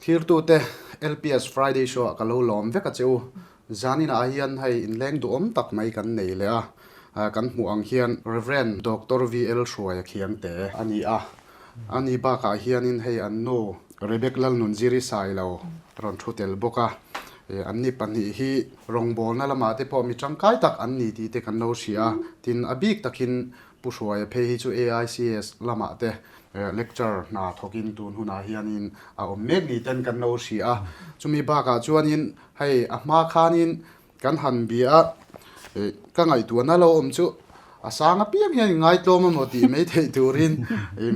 Thirtute LPS Friday Show ah ka lo lawm vek a che u. Zaninah hian hei inleng duhawm tak mai kan nei leh a, kan hmuh ang hian Rev. Doctor VL Hruaia Khiangte a ni a. Ani bakah hianin hei an nu Rebek Lalnunziri Sailo rawn thu tel bawk a. Anni pahnih hi rawngbawlna lamah te pawh mi tangkai tak an ni tih te kan lo hria a, tin a bik takin Pu Hruaia phei hi chu AICS lamah te lecture hna thawkin tun hunah hianin a awm mek ni ten kan lo hria a. Chumi bakah chuanin hei a hma khanin kan han bia a, ka ngaihtuahna lo awm chu a sang apiang hian i ngaitlawm amaw tih mai theih turin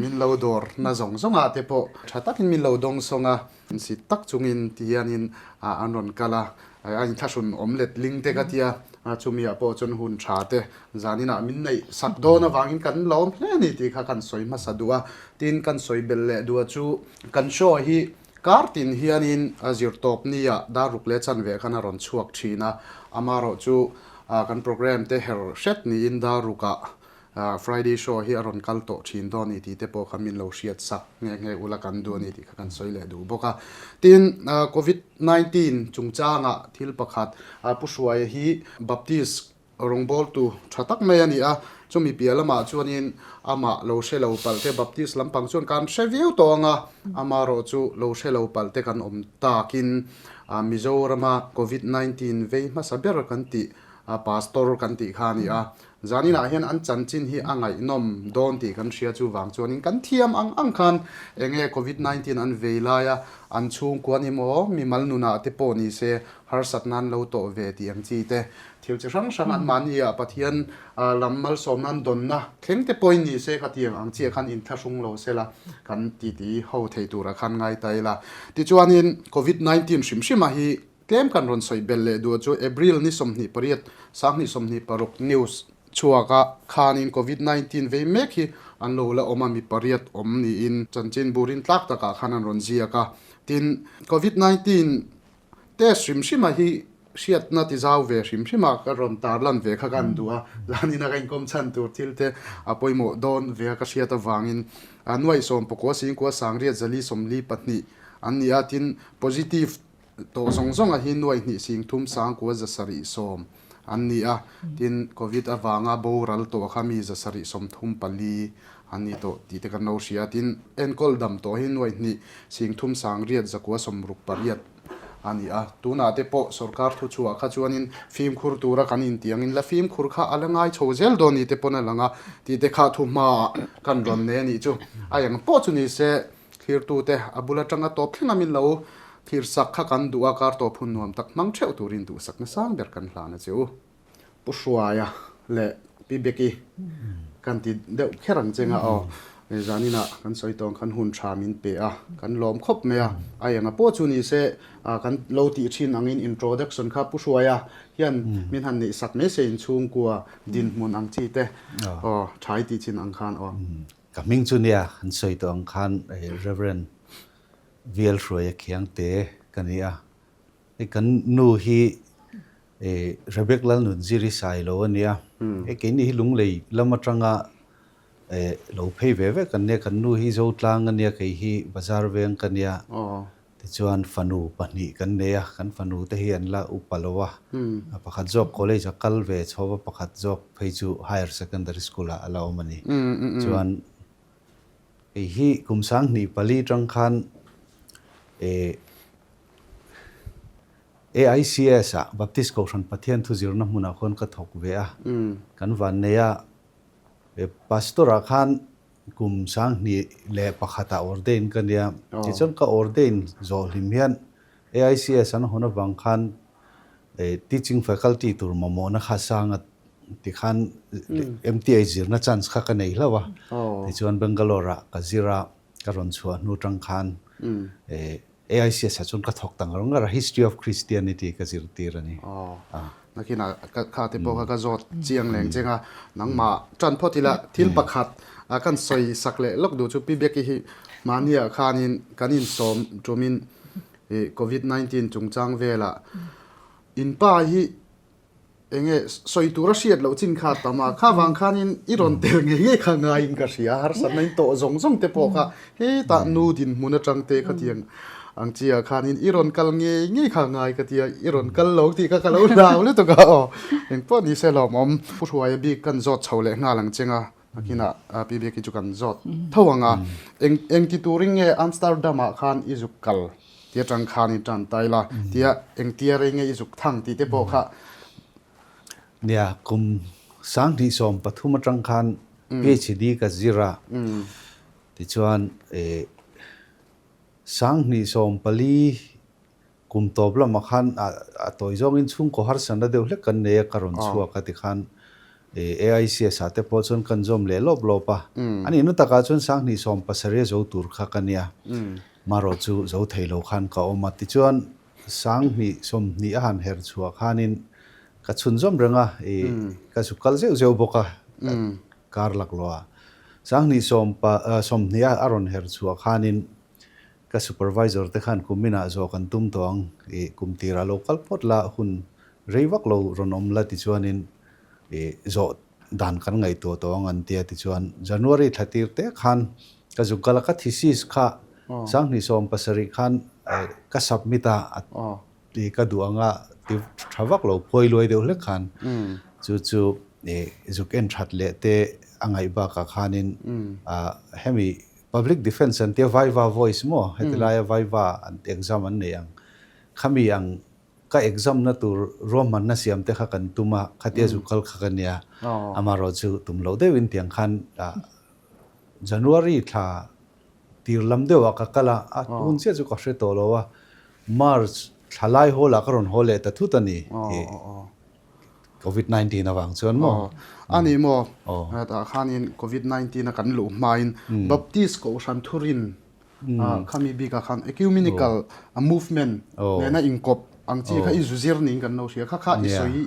min lo dawr na zawng zawngah te pawh tha takin min lo dawng sawng a, insit tak chungin ti hianin an rawn kal a, a inthlahrun awm let ling te ka tia, chumiah pawh chuan hun tha te Zaninah min neih sak dawn avangin kan lawm hle a ni tih kha kan sawi hmasa duh a, tin kan sawi belh leh duh a chu kan show hi kar tin hianin a zir tawp nia dar ruk leh chanve khan a rawn chhuak thin a, amaherawh chu kan programme te her hret niin dar rukah Friday show hi a rawn kal tawh thin dawn a ni tih te pawh kha min lo hriat sak nghe nghe ula kan duh a ni tih kha kan sawi leh duh bawk a. Tin, Covid 19 chungchangah thil pakhat Pu Hruaia hi Baptist Rawngbawltu tha tak mai a ni a, chumi piah lamah chuanin amah lo hre lo palh te Baptist lampang chuan kan hre viau tawh ang a, amaherawh chu lo hre lo palh te kan awm takin Mizorama Covid 19 vei hmasa ber kan tih Pastor kan tih kha a ni a, zaninah hian an chanchin hi a ngaihnawm dawn tih kan hria chuvang chuanin kan thiam ang ang khan enge Covid 19 an vei laia an chhungkua ni maw mimal nunah te pawh ni se harsat nan lo tawh ve tih ang chi te Thil chi hrang hrang an mahni ah Pathian lam malsawmna an dawnna thleng te pawhin ni se khatiang ang chiah khan inthlahrung lo sela kan titi ho thei turah khan ngai ta ila. Tichuanin Covid 19 hrim hrima hi tlem kan rawn sawi belh leh duh chu April ni 28 2026 news chhuaka khanin Covid 19 vei mek hi an lo la awm a mi pariat awm niin chanchin burin tlak takah khan an rawn ziak a. Tin, Covid 19 Test hrim hrima hi hriatna ti zau ve hrim hrima ka rawn tarlan ve kha kan duh a, zanina ka inkawm chhan tur thil te a pawimawh dawn ve a ka hriat avangin nuaih sawm pakua singkua sangriat zali sawmli pahnih an ni a, tin positive tawh zawng zawnga hi nuaih hnih singthum sangkua zasarih sawm an ni a, tin covid avanga boral tawh kha mi zasarih sawmthum pali an ni tawh tih te kan lo hria a, tin enkawl dam tawh hi nuaih hnih singthum sangriat zakua sawmruk pariat a ni a, tunah te pawh sorkar thuchhuah kha chuanin fimkhur tura kan intiangin la fimkhur kha a la ngai chho zel dawn ni te pawn a lang a, tih te kha thu hmaah kan rawn nei a nih chu. A eng pawh chu ni se thlirtute a bul atanga tawp thleng a min lo thlir sak kha kan duh a, kar tawp hun nuam tak hmang theuh turin duhsakna sang ber kan hlan a che u. Pu Hruaia leh Pi Beki kan ti deuh kher ang che nga aw. Zaninah kan sawi tawng khan hun tha min pe a, kan lawm khawp mai a. A enga pawh chu ni se kan lo tih thin angin introduction kha Pu Hruaia hian min han neih sak mai se inchhungkua dinhmun ang chi te aw thai tih chin ang khan aw. Ka hming chu nia kan sawi tawh ang khan Rev. VL Hruaia Khiangte ka ni a. Hei kan nu hi Rebek Lalnunziri Sailo a nia. Hei keini hi Lunglei lam atanga lo phei ve vek an nia. Kan nu hi Zotlang a nia, kei hi Bazar veng ka nia. Tichuan fanu pahnih kan nei a, kan fanu te hi an la upa lo a. Pakhat zawk college a kal ve chho a, pakhat zawk phei chu higher secondary school ah a la awm a ni. Chuan kei hi kum 2004 tang khan AICS ah Baptist Kohhran Pathian thu zirna hmunah khawn ka thawk ve a, kan van nei a, Pastor ah khan kum 2001 ah ordain ka nia, tichuan ka ordain zawh hlim hian AICS an hawn avang khan teaching faculty tur mamawhna kha sang a tikhan MTH zirna chance kha ka nei hlauh a, tichuan Bangalore ah ka zir a, ka rawn chhuah hnu tang khan AICS ah chuan ka thawk ta ngar ngar a, History of Christianity ka zirtir a ni. Aw, nakinah kha te pawh kha ka zawt chiang leng cheng a, nangmah tan phawt ila thil pakhat kan sawi sak leh lawk duh chu Pi Biaki hi mahniah khanin kan insawm tumin Covid 19 chungchang velah in pa hi Enge sawi tur a hriat loh chin kha tam a, kha vang khanin i rawn tel ngei ngei kha ngaiin ka hria, harsatna in tawh zawng zawng te pawh kha hetah nu dinhmun atang te khatiang Ang chi ah khanin i rawn kal ngei ngei kha ngai ka tia, i rawn kal lo tih kha ka lo hlau lutuk a aw. Engpawh ni se lawmawm. Pu Hruaia bik kan zawt chho leh nghal ang cheng a, nakinah Pi Biaki chu kan zawt tho ang a. Eng eng ti turin nge Amsterdam ah khan i zuk kal ti atang khan i tan tai la, tia eng tia rei nge i zuk thang tih te pawh kha. Nia, kum 2013 atang khan PhD ka zir a, tichuan eh 2014 kum tawp lamah khan a tawi zawngin chhungkaw harsatna deuh hlek kan nei a, ka rawn chhuak a tikhan AICS ah te pawh chuan kan zawm leh lawp lawp a. A nihna takah chuan 2017 a zo tur kha ka nia, marawh chu zo thei lo khan ka awm a. Tichuan 2020 a han her chhuah khanin ka chhunzawm reng a, ka zu kal zeuh zeuh bawk a, kar laklawh a. 2020 a rawn her chhuah khanin Ka supervisor te khan kum inah zawh kan tum tawh ang, i kum tirah lo kal phawt la, hun rei vak lo rawn awm la tichuanin i zawh dan kan ngaihtuah tawh ang an tia tichuan January thla tir te khan ka zuk kal a, ka thesis kha 2017 khan ka submit a, i ka duh anga ti tha vak lo phuai luai deuh hlek khan chu chu i zuk en that leh te a ngaih bakah khanin hemi Public Defence an tia Viva Voice maw heti laia Viva an exam an nei ang. Khami ang ka exam na tur ruahmanna siam te kha kan tum a, khatia zu kal kha ka nia. Amaherawh chu tum loh deuhin tiang khan January thla tir lam deuhah ka kal a, a hun chiah chu ka hre tawh lo a, March thla lai hawl ah ka rawn haw leh ta thut a ni. Covid 19 avang chuan maw? A ni maw? Tah khanin Covid 19 a kan luh hmain Baptist Kohhran thurin khami bikah khan Ecumenical movement nena inkawp ang chi kha i zu zir niin kan lo hria. Kha kha i sawi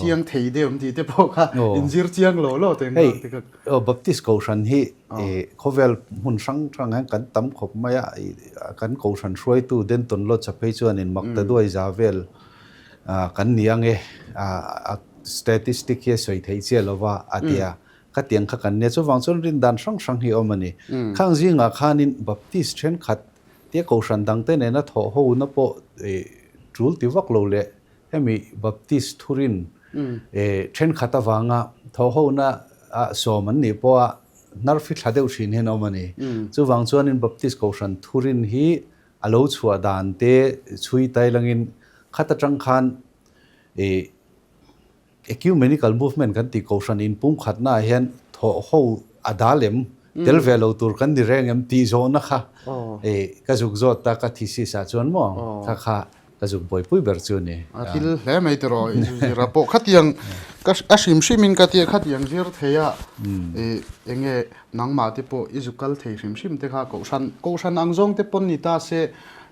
chiang thei deuh em tih te pawh kha inzir chiang lo lo te Hei, Baptist Kohhran hi khawvel hmun hrang hrang hian kan tam khawp mai a, kan Kohhran hruaitu Denton Lodge-a phei chuanin Maktaduai za vel Kan ni ang e, a statistic hi a sawi theih chiah lo va, a ti a. Khatiang kha kan nia. Chuvang chuan rin dan hrang hrang hi a awm a ni. Khang zingah khanin Baptist thenkhat tia kohhran dangte nena thawh hona pawh tul ti vak lo leh hemi Baptist thurin thenkhat avanga thawh hona sawm an nih pawha hnar fithla deuh thin hian a awm a ni. Chuvang chuanin Baptist kohhran thurin hi A lo chhuah dan te chhui tai langin khat atang khan ih ecumenical movement kan tih kohhran inpumkhatna ah hian thawh ho a dal em, tel ve lo tur kan ni reng em tih zawhna kha ih ka zuk zawt ta ka thesis ah chuan maw kha kha ka zuk buaipui ber chu a ni. A thil hle mai tiraw i zu zir a pawh khatiang ka a hrim hrim in ka tia khatiang zir thei a ih enge Nangmah te pawh i zu kal thei hrim hrim te kha kohhran kohhran ang zawng te pawn ni ta se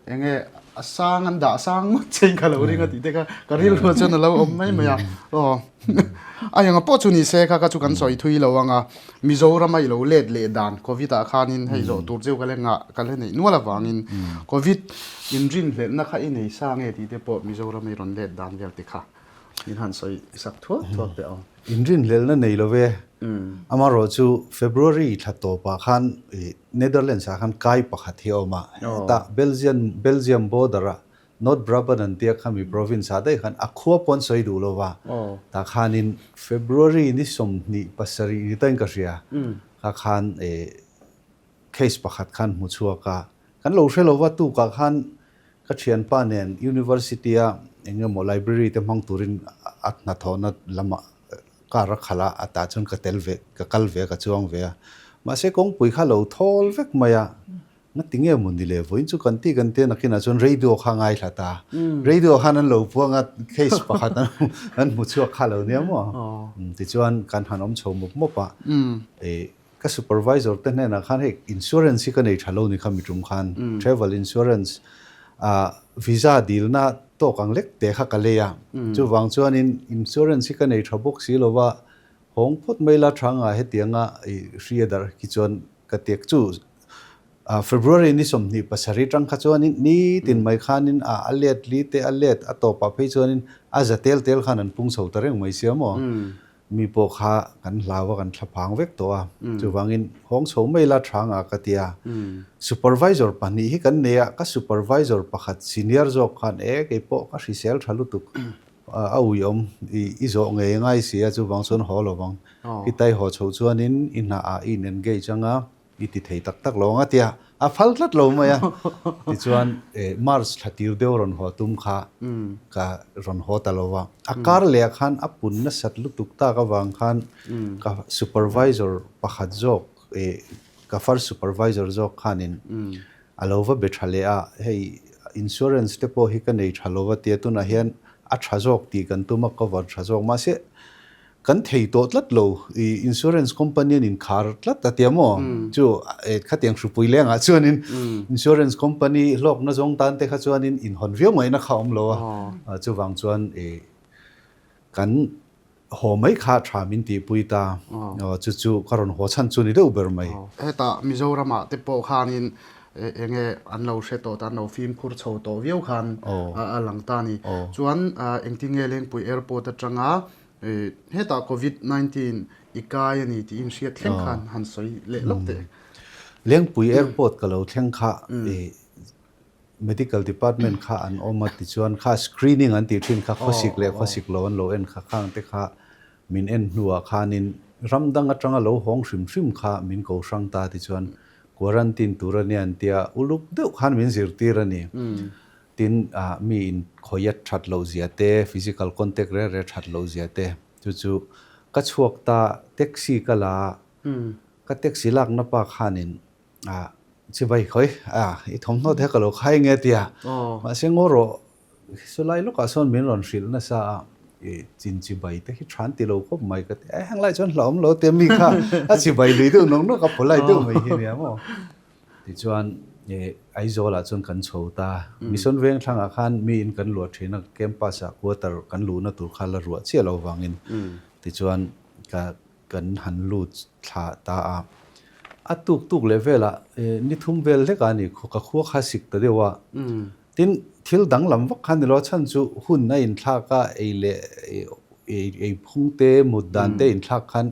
enge a sang an dah sang ngawt che in ka lo ring a tih te kha ka rilru chuan a lo awm mai mai a aw a enga pawh chu ni se kha kha chu kan sawi thui lo ang a Mizoram a i lo let leh dan covid ah khanin hei zawh tur cheu ka le ngah ka le neih nual avangin covid inrinhlelhna kha i nei sa nge tih te pawh Mizoram a i rawn let dan vel te kha Min han sawi sak thuak thuak teh ang. Inrinhlelhna nei lo ve. Amaherawh chu February thla tawpah khan Netherlands ah khan kai pakhat hi a awm a. Hetah Belgian Belgium border ah North Brabant an tia khami province ah daih khan a khua pawh an sawi duh lo va. Tah khanin February ni 27 ni tain ka hria. Kha khan case pakhat khan hmu chhuak a. Kan lo hre lo va tukah khan Ka thianpa nen University a eng emaw library te hmang turin a hnathawhna lamah car a khalh a, a tah chuan ka tel ve, ka kal ve a, ka chuang ve a. Mahse kawngpui kha lo thawl vek mai a, ngati nge maw ni le vawiin chu kan ti kan ti a, nakinah chuan radio kha a ngaithla ta. Radio khan an lo puang a, case pakhat an hmu chhuak kha lo nia maw? Tichuan kan han awm chho mawp mawp a, Ka supervisor te hnenah khan hei insurance hi ka nei tha lo ni kha mi tum khan travel insurance ah visa dilna tawk ang lek te kha ka lei a chuvang chuanin insurance hi ka nei tha bawk si lova hawng phawt mai la tha anga hetianga i hria dar khi chuan ka tiak chu February ni 27 tang kha chuanin nitin mai khanin a a let li te a let a tawpah phei chuanin a za tel tel khan an pung chho ta reng mai sia maw. Mi pawh kha kan hlau a, kan thlaphang vek tawh a. Chuvangin hawng chho mai la tha nga ka ti a. Supervisor pahnih hi kan nei a, ka supervisor pakhat senior zawk khan e kei pawh ka hrisel tha lutuk a uiawm i zawh ngei ngai si a, chuvang chuan haw lo vang. I tai haw chho chuanin i hna ah i in engage anga. I ti thei tak tak lo ang a tia, a phal tlat lo mai a. Tichuan March thla tir deuh rawn haw tum kha ka rawn haw ta lo va. A kar leh ah khan a pun nasat lutuk tak avang khan ka supervisor pakhat zawk ka first supervisor zawk khanin a lo va be tha leh a, hei insurance te pawh hi ka nei tha lo va tia tunah hian a tha zawk tih kan tum a cover tha zawk mahse Kan thei tawh tlat lo, i insurance company an inkhar tlat a tia maw? Chu khatiang hrupui lengah chuanin insurance company hlawkna zawng tan te kha chuanin inhawn viau ngaihna kha a awm lo a, chuvang chuan i kan haw mai kha tha min tihpui ta, chu chu ka rawn haw chhan chu ni deuh ber mai. Hetah Mizoramah te pawh khanin eng nge an lo hre tawh ta, an lo fimkhur chho tawh viau khan a lang ta a ni. Chuan engtin nge Lengpui Airport atanga Hetah Covid 19 i kai a ni tih inhriat thleng khan han sawi leh lawk teh. Lengpui Airport ka lo thleng kha Medical Department kha an awm a tichuan kha screening an tih thin kha khawsik leh khawsik lo an lo en kha khang te kha min en hnuah khanin ram dang atanga lo hawng hrim hrim kha min ko hrang ta tichuan quarantine tur a nia an tia uluk deuh khan min zirtir a ni. Tin, mi in khawiat that loh zia te, physical contact reng reng that loh zia te, chu chu ka chhuak ta, taxi ka la a, ka taxi lakna pa khanin chibai khawi i thawmhnaw te ka lo khai nge tia, mahse ngaw rawh saw lai lawkah sawn min rawn hrilh nasa a, i chin chibai te hi than ti lo khawp mai ka ti, e henglai chuan hlauhawm lo tia mi kha a chibai lui deuh nawk nawk a, polite deuh mai hi nia maw. Tichuan Aizawlah chuan kan chho ta. Mission veng thlangah khan miin kan luah thin a, campus ah quarter kan luhna tur kha la ruah chiah lo vangin tichuan ka kan han lut thla ta a. A tuk tuk leh velah ni thum vel hlek a ni, ka khua kha sik ta deuh a. Tin, thil danglam vak kha ni lo, a chhan chu hun a inthlak a, ei leh ei phung te, mut dan te inthlak khan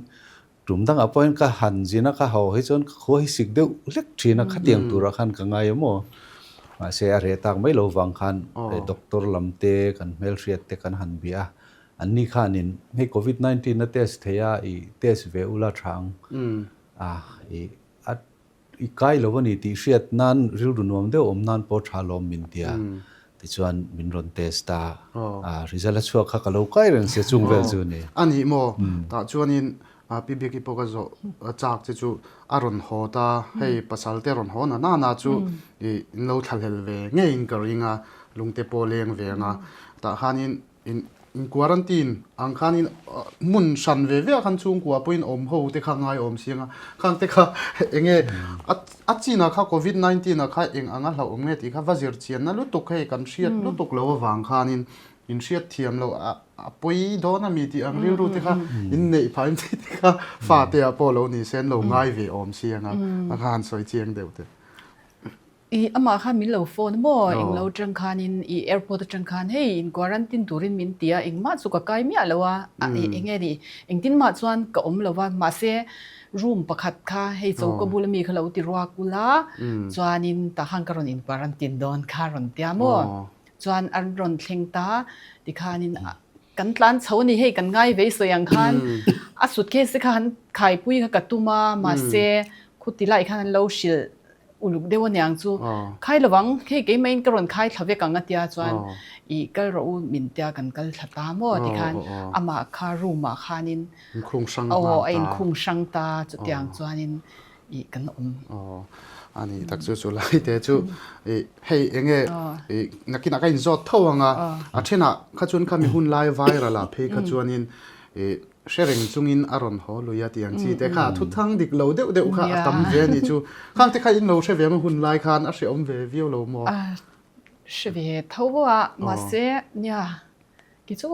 Tum dangah pawhin ka han zin a, ka haw hi chuan ka khua hi sik deuh hlek thin a, khatiang turah khan ka ngai em aw. Mahse a reh tak mai lo vang khan doctor lam te, kan hmelhriat te kan han bia a, anni khanin hei covid 19 a test thei a, i test ve ula tha ang a, i a I kai lo a ni tih hriat nan rilru nuam deuh awm nan pawh tha lawm min ti a, tichuan min rawn test a, result a chhuak kha ka lo kai reng sia chung vel chu a ni. A nih maw? Tah chuanin Pi Biaki pawh ka zawh chak che chu a rawn haw ta, hei pasal te rawn haw na na na chu i in lo thlahlel ve ngeiin ka ring a, lungte pawh leng ve ang a, tah khanin In in quarantine ang khan in hmun hran ve ve ah khan chhungkua pawhin awm ho te kha ngai awm siang a, khang te kha eng nge a a chin ah kha covid 19 ah kha eng ang a hlauhawm nge tih kha va zir chian na lutuk hei kan hriat lutuk lo avang khanin in hriat thiam lo a a pawi dawn a mi tih ang rilru te kha in neih phah in tih te kha fa te ah pawh lo ni se an lo ngai ve awm siang a, a kha han sawi chiang deuh te. I amah khan min lo phone maw eng lo atang khanin i airport atang khan hei in quarantine turin min ti a engmah chu ka kai miah lo a eng nge ni engtin mah chuan ka awm lo va mahse room pakhat kha hei choka bula mi kha lo ti ruak ula chuanin tah khan ka rawn in quarantine dawn kha rawn tia maw chuan an rawn thleng ta tikhanin kan tlan chho a ni hei kan ngai vei sawi ang khan a suitcase te kha han khaipui kha ka tum a mahse khuti lai khan an lo hrilh uluk deuh aniang chu khai lovang hei keimah in ka rawn khai thla vek ang a tia chuan i kal rawh u min tia kan kal thla ta maw tikhan amah kha room ah khanin aw a inkhung hrang ta chutiang chuanin i kan awm. Aw ani tak chu chu lai te chu i hei enge i nakinah ka inzawt tho ang a a thenah kha chuan khami hun lai viral ah phei kha chuanin i Hre reng chungin a rawn haw lui a tih ang chi te kha a thuthang dik lo deuh deuh kha a tam ve a nih chu. Khang te kha in lo hre ve maw hun lai khan a hreawm ve viau lo maw? A hre ve tho a, mahse nia kei chu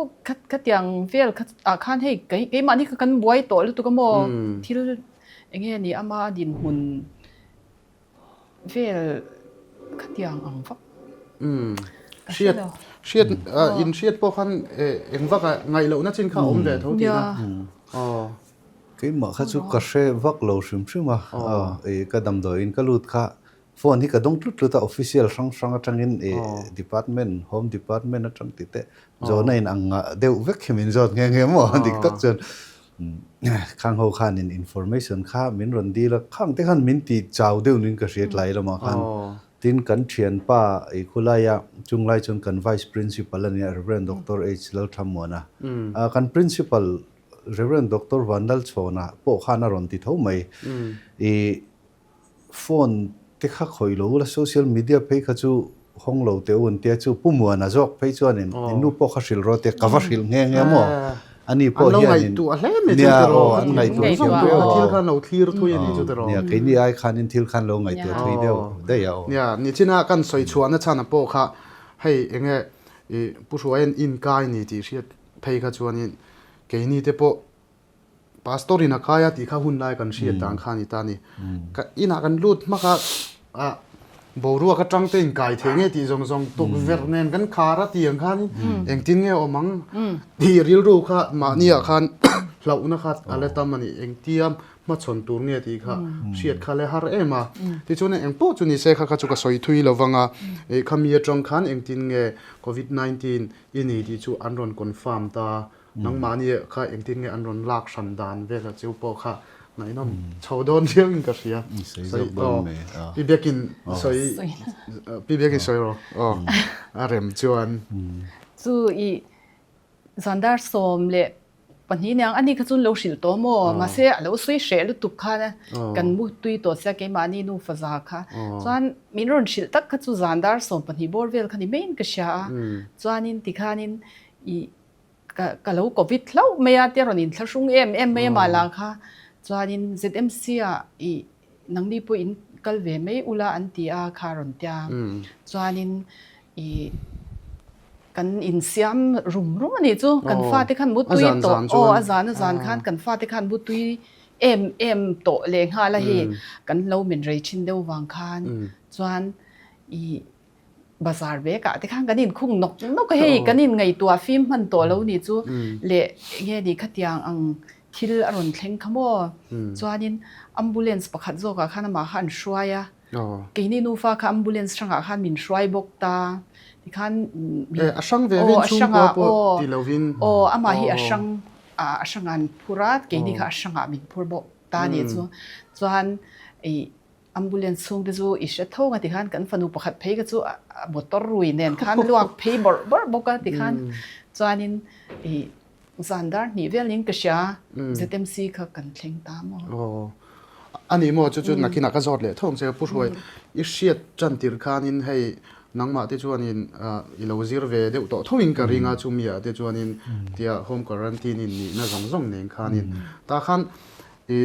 khatiang vel kha ah khan hei keimahni kha kan buai tawh lutuk a maw thil eng nge ni ama dinhmun Vel khatiang ang vak. Umm. Hriat hriat in hriat pawh khan eng vak a ngaih lohna chin kha a awm ve tho tih na. Keimah kha chu ka hre vak lo hrim hrim a, ka damdawiin ka lut kha phone hi ka dawng tlut tlut a, official hrang hrang atangin department, home department atang tih te zawhna in ang ngah deuh vek hi min zawt nghe nghe maw dik tak chuan khang ho khanin information kha min rawn dil a, khang te khan min ti chau deuh niin ka hria tlai lamah khan. Tin, kan thianpa i khulaia chunglai chuan kan Vice Principal a nia, Rev. Doctor H. Lalthamuana. Kan Principal Rev. Doctor Vanlalchhawna pawh khan a rawn ti tho mai. I phone te kha khawih lo ula, social media phei kha chu hawng lo teh u an tia chu Pu Muana zawk phei chuanin in nu pawh kha hrilh rawh tia ka va hrilh nghe nghe maw? Ani pawh hianin nia aw an ngaihtuah thiam viau a. Thil khan lo thlir thui a nih chu tiraw? Nia keini ai khanin thil khan lo ngaihtuah thui deuh daih a aw. Nia nichina kan sawi chhuahna chhan a pawh kha hei enge i Pu Hruaia'n inkai ni tih hriat phei kha chuanin keini te pawh Pastor in a kai a tih kha hun lai kan hriat dan kha a ni ta a ni. Ka inah kan lut hmak a, ah boruak atang te in kai thei nge tih zawng zawng tukverh nen kan khar a tih ang khanin engtin nge awm ang tih rilru kha mahniah khan hlauhna kha a la tam a ni. Engtia hmachhawn tur nge tih kha hriat kha la har em a. Tichuan engpawh chu ni se kha kha chu ka sawi thui lo vang a, ih khami atang khan engtin nge covid 19 i ni tih chu an rawn confirm ta. Nangmahni kha engtin nge an rawn lak hran dan vel a cheu pawh kha ngaihnawm chho dawn riau in ka hria. Sawi dawn mai. Pi Biakin sawi Pi Biakin sawi rawh. Aw a rem chuan. Chu i zandar 12 niang ani kha chuan lo hrilh tawh maw mahse a lo sawi hreh lutuk khan kan mu tui tawh sia keimahni nu faza kha chuan min rawn hrilh tak kha chu zandar 12 bawr vel kha ni maiin ka hria a chuanin tikhanin i Ka lo covid hlauh mai a tia rawn inthlahrung em em mai a mah lah kha chuanin ZMC ah i nangni pawh in kal ve mai ula an ti a kha rawn tia chuanin i kan insiam rum rum a nih chu kan fate khan mutui tawh aw a zan a zan khan kan fate khan mutui em em tawh leh nghal a hei kan lo min rei thin deuh vang khan chuan i Bazar bag ah te khan kan inkhung nawk nawk a hei kan inngaihtuah fim hman tawh lo ni chu leh enge ni khatiang ang thil a rawn thleng kha maw chuanin ambulance pakhat zawk ah khan amah kha an hruai a keini nufa kha ambulance hrangah khan min hruai bawk ta tikhan a hrang ve ve chhungkua pawh ti lovin aw amah hi a hrang a hrangah an phur a keini kha a hrangah min phur bawk ta ni chu chuan ih Ambulance chhung te chu i hre tho nga tikhan kan fanu pakhat phei kha chu a motor rui nen khan luak phei bawrh bawrh bawk a tikhan chuanin i zan dar hnih vel ning ka hria ZMC kha kan thleng ta maw. Aw ani maw chu chu nakinah ka zawt leh tho ang che Pu Hruai i hriat tan tir khanin hei nangmah te chuanin i lo zir ve deuh tawh thoin ka ring a chumi ah te chuanin tia home quarantine in nihna zawng zawng nen khanin tah khan i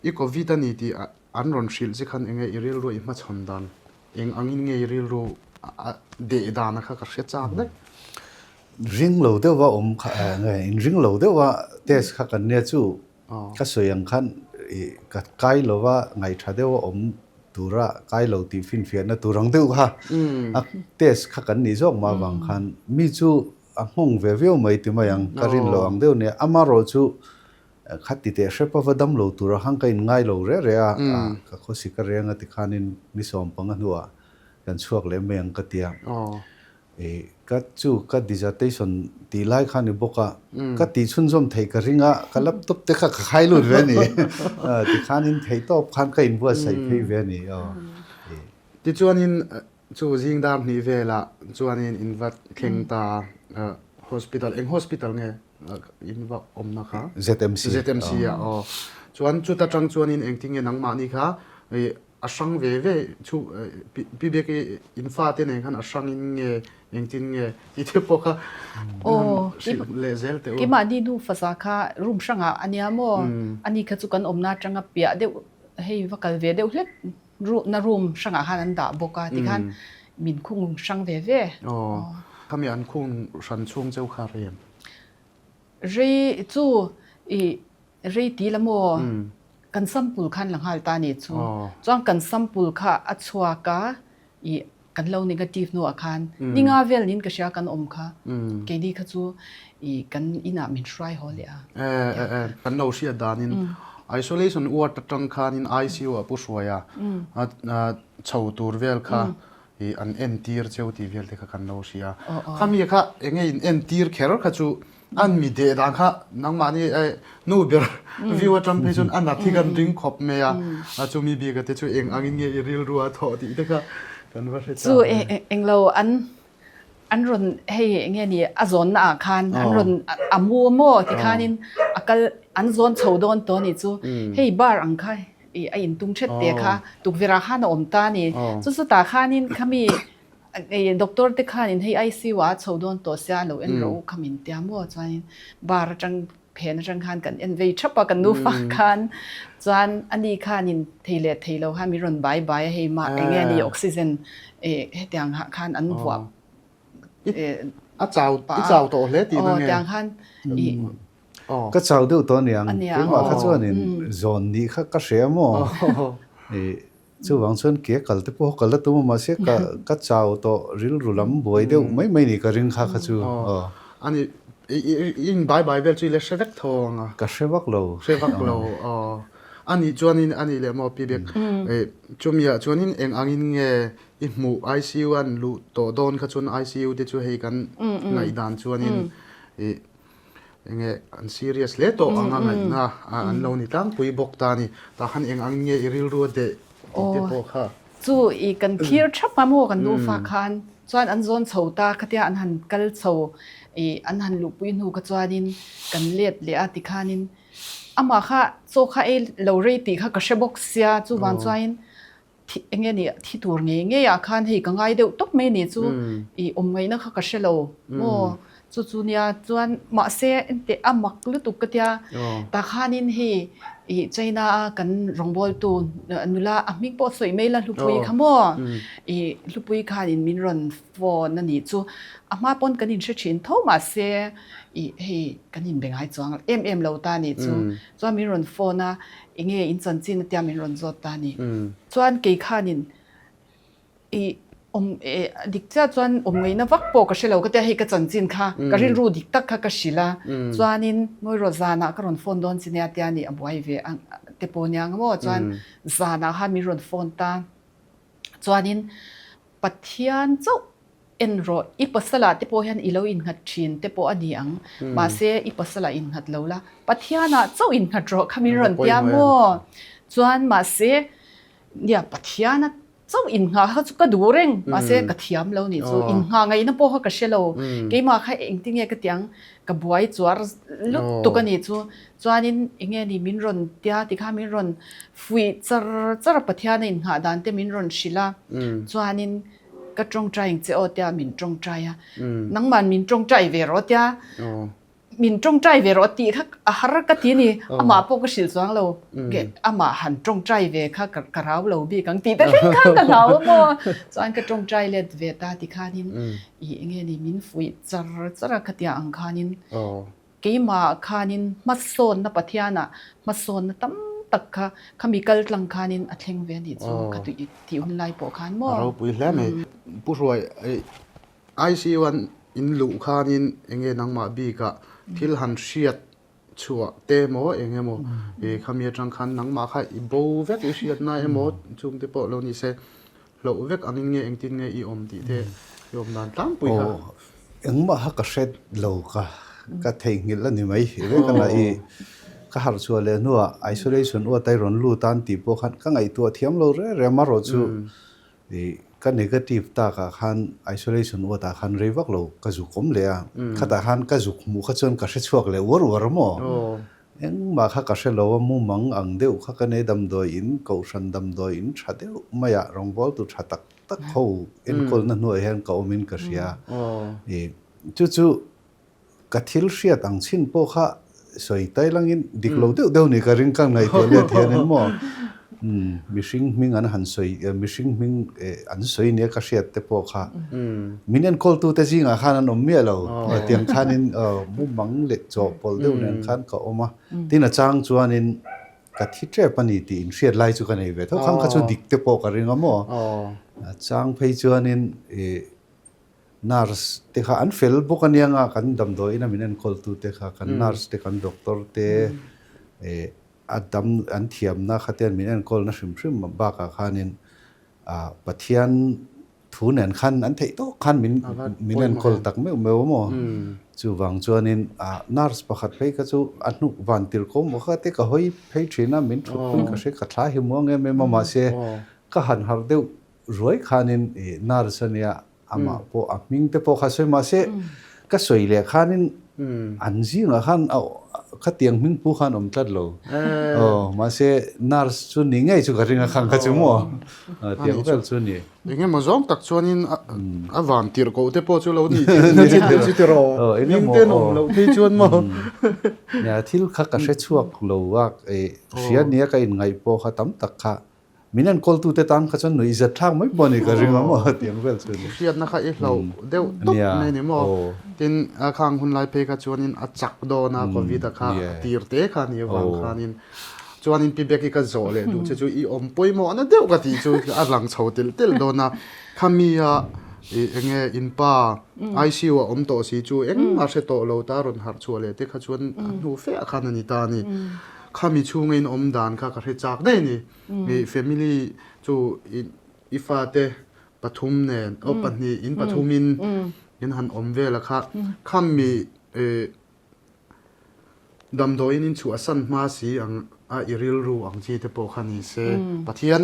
I covid a ni tih an rawn hrilh che khan enge i rilru i hmachhawn dan, eng angin nge i rilru a deh dan a kha ka hre chak daih. Ring lo deuha awm kha nge in ring lo deuha test kha kan nia chu ka sawi ang khan i ka kai lova ngaihṭha deuha awm tura kai lo tih finfiahna tur ang deuh kha a test kha kan nih zawk mah avang khan mi chu a nghawng ve viau mai ti mai ang ka rin lo ang deuh nia amaherawh chu Kha ti teh hrep a va dam lo tur a hang ka in ngai lo reh reh a, ka khawsi ka reng a tikhanin ni 15 hnuah kan chhuak leh mai ang ka ti a. Ka chu ka dissertation tih lai kha ni bawk a, ka tih chhunzawm theih ka ring a, ka laptop te kha ka khai lut ve a ni. Tikhanin theihtawp khan ka inbuatsaih phei ve a ni. Tichuanin Chu zing dar hnih velah chuanin in va thleng ta hospital, eng hospital nge in va awmna kha? ZMC. ZMC ah aw. Chuan chuta tang chuanin engtin nge nangmahni kha a hrang ve ve chu Pi Biaki in fate nen khan a hrangin nge engtin nge tih te pawh kha hrilh leh zel teh u. Keimahni nu faza kha room hrangah a nia maw? Ani kha chu kan awmna atanga piah deuh hei va kal ve deuh hlek na room hrangah khan an dah bawk a tikhan min khung hrang ve ve. Aw khami an khung hran chhung cheu kha rei em? Rei chu i rei ti la maw kan sample khan la nghal ta ni chu chuan kan sample kha a chhuak a i. kan lo negative hnuah khan ninga vel niin ka hria kan awm kha keini kha chu i kan inah min hruai haw leh a. E e e kan lo hriat danin isolation ward atang khanin ICU ah pu hruai a chho tur vel kha i an entir cheu tih vel te kha kan lo hria. Khami kha enge in entir kher kha chu an mi deh dan kha nangmahni nu ber view atang phei chuan a nat hi kan ring khawp mai a, a chumi bik te chu eng angin nge i rilru a thawh tih te kha kan va hre chang. Chu englo an an rawn hei enge ni a zawnna ah khan an rawn a mu maw tikhanin a kal an zawn chho dawn tawh a nih chu hei bar ang kha i a intum thet te kha tukverh ah khan a awm ta a ni. Chu chutah khanin khami doctor te khanin hei ICU ah a chho dawn tawh sia lo en rawh u kha min tia maw chuanin bar atang phen atang khan kan en vei thap a kan nufa khan chuan ani khanin thei leh thei lo khan min rawn bai bai a hei mah enge ni oxygen hetiang ah khan an vuah a chau i chau tawh hle tihna nge? Aw tiang khan i Ka chau deuh tawh aniang, keimah kha chuanin zawn nih kha ka hre a maw? Chuvang chuan ke kal te pawh kal la tum a, mahse ka ka chau tawh rilru lam buai deuh mai mai ni ka ring kha kha chu. Ani i in bai bai vel chu i la hre vek tho ang a? Ka hre vak lo. Hre vak lo aw. Ani chuanin ani leh maw Pi Bek, chumiah chuanin eng angin nge i hmuh ICU an luh tawh dawn kha chuan ICU te chu hei kan ngaihdan chuanin i Enge an serious hle tawh ang a ngaihna an lo ni tlangpui bawk ta a ni. Tah khan eng ang nge i rilru a deh tih te pawh kha. Chu i kan thlir thap a maw kan nufa khan chuan an zawn chho ta khatia an han kal chho i an han luhpui hnu kha chuanin kan let leh a tikhanin amah kha chaw kha ei lo rei tih kha ka hre bawk sia chuvang chuanin Thi eng nge ni thi tur ngei ngei ah khan hei ka ngai deuh tawp mai ni chu i awm ngaihna kha ka hre lo maw chu chu nia chuan mahse enteh a mak lutuk ka tia tah khanin hei i China a kan rawngbawltu nula a hming pawh sawi mai la Hlupui kha maw i Hlupui khanin min rawn phone a nih chu a hma pawn kan inhre thin tho mahse i hei kan inbe ngai chuang em em lo ta nih chu chuan min rawn phone a Enge in chanchin atia min rawn zawt ta ni. Chuan kei khanin i awm e dik chiah chuan awm ngaihna vak pawh ka hre lo ka tia hei ka chanchin kha ka rilru dik tak kha ka hrilh a. Chuanin ngawi rawh zanah ka rawn phone dawn chi nia tia ni a buai ve ang te pawh nia ang maw chuan zanah khan min rawn phone ta. Chuanin Pathian chauh En rawh, i pasalah te pawh hian i lo innghat thin te pawh a ni ang. Mahse, i pasalah innghat lo la, Pathianah chauh innghat rawh kha min rawn tia maw? Chuan mahse, nia Pathiana chauh innghah kha chu ka duh reng, mahse ka thiam lo nih chu, innghah ngaihna pawh kha ka hre lo. Keimah kha engtinge ka ti ang, ka buai chuar lutuk a nih chu. Chuanin enge ni min rawn tia tikha min rawn fuih char char a, Pathiana innghah dan te min rawn hrilh a. Chuanin Ka tawngtai ang che aw tia min tawngtai a, nangman min tawngtai ve rawh tia min tawngtai ve rawh tih kha a har ka ti a ni, amah pawh ka hrilh chuang lo, amah han tawngtai ve kha ka rau lo bik ang tih te thleng khan ka hlau a maw, chuan ka tawngtai let ve ta tikhanin ih enge ni min fuih char char a khatia ang khanin. Keimah khanin hmasawnna Pathianah hmasawnna tam tak kha khami kal tlang khanin a thleng ve a nih chu ka tih tih hun lai pawh khan maw. A ropui hle mai. Pu Hruai, ICU an in luh khanin enge nangmah bikah thil han hriat chhuah te emaw eng emaw khami atang khan nangmah kha i bo vek i hriatna emaw chungte pawh lo ni se Hlauh vek angin nge engtin nge i awm tih te i awm dan tlangpui kha. Aw, engmah kha ka hret lo ka, ka theihnghilh a ni mai. Vek a na i ka harh chhuah leh hnuah isolation uat a i rawn lut a an tih pawh khan ka ngaihtuah thiam lo reng reng amarawh chu i ka negative takah khan isolation uatah khan rei vak lo ka zuk awm leh a, khatah khan ka zuk hmuh kha chuan ka hre chhuak leh uar uar maw? Engmah kha ka hre lo a, mumang ang deuh kha ka nei damdawi in, kohhran damdawi in tha deuh maiah rawngbawltu tha tak tak ho enkawlna hnuaiah hian ka awmin ka hria. I chu chu ka thil hriat ang chhin pawh kha sawi tai langin dik lo deuh deuh ni ka ring ka ngaihtuah let hian in maw mihring hming an han sawi mihring hming an sawi nia ka hriat te pawh kha min enkawltute zingah khan an awm miah lo tiang khanin mumang leh chawhpawlh deuh nen khan ka awm a tin a chang chuanin. ka thi tep a ni tih inhriat lai chu ka nei ve tho. Khang kha chu dik te pawh ka ring a maw? A chang phei chuanin ih nurse te kha an fel bawk a nia nga kan damdawiin a min enkawl tu te kha kan nurse te kan doctor te ih a dam an thiamna kha te min enkawlna hrim hrim bakah khanin ah Pathian Thu nen khan an theih tawk khan min min enkawl tak meuh meuh a maw? Chuvang chuanin nurse pakhat phei kha chu a hnuk van tir ko maw kha te ka hawi phei thin a, min thut pui ka hre ka thla hi muang em em a mahse ka han harh deuh ruai khanin nurse a nia amah pawh a hming te pawh kha sawi mahse ka sawi leh khanin an zingah khan a khatiang hming pu khan awm tlat lo aw mahse nurse chu ni ngei chu ka ring a khang kha chu maw tiang vel chu ni. Eng emaw zawng tak chuanin a van tirh koh te pawh chu lo ni tih na chi te chu tiraw hming te an awm loh phei chuan maw. Nia thil kha ka hre chhuak lo a hria nia ka inngaih pawh kha tam tak kha min enkawl tu te tan kha chuan nuih zat thlak mai pawh a ni ka ring a maw tiang vel chu ni. Hriatna kha i hlauh deuh tawp mai ni maw. Tin a khang hun lai phei kha chuanin a chak dawn a covid a kha a tir te kha a nih avang khanin Chuanin Pi Becky ka zawh leh duh che chu i awm pawimawh na deuh ka tih chu a lang chho telh telh dawn a. Khami a i enge in pa ICU a awm tawh si chu engmah hre tawh lo ta rawn harh chhuah leh te kha chuan a hnu fe ah khan a ni ta a ni. Khami chhunga in awm dan kha ka hre chak daih a ni. I family chu i fate pathum nen aw pahnih in pathumin in han awm vel a kha. Khami Damdawiin in chhuahsan hma si ang a i rilru ang chi te pawh kha ni se. Pathian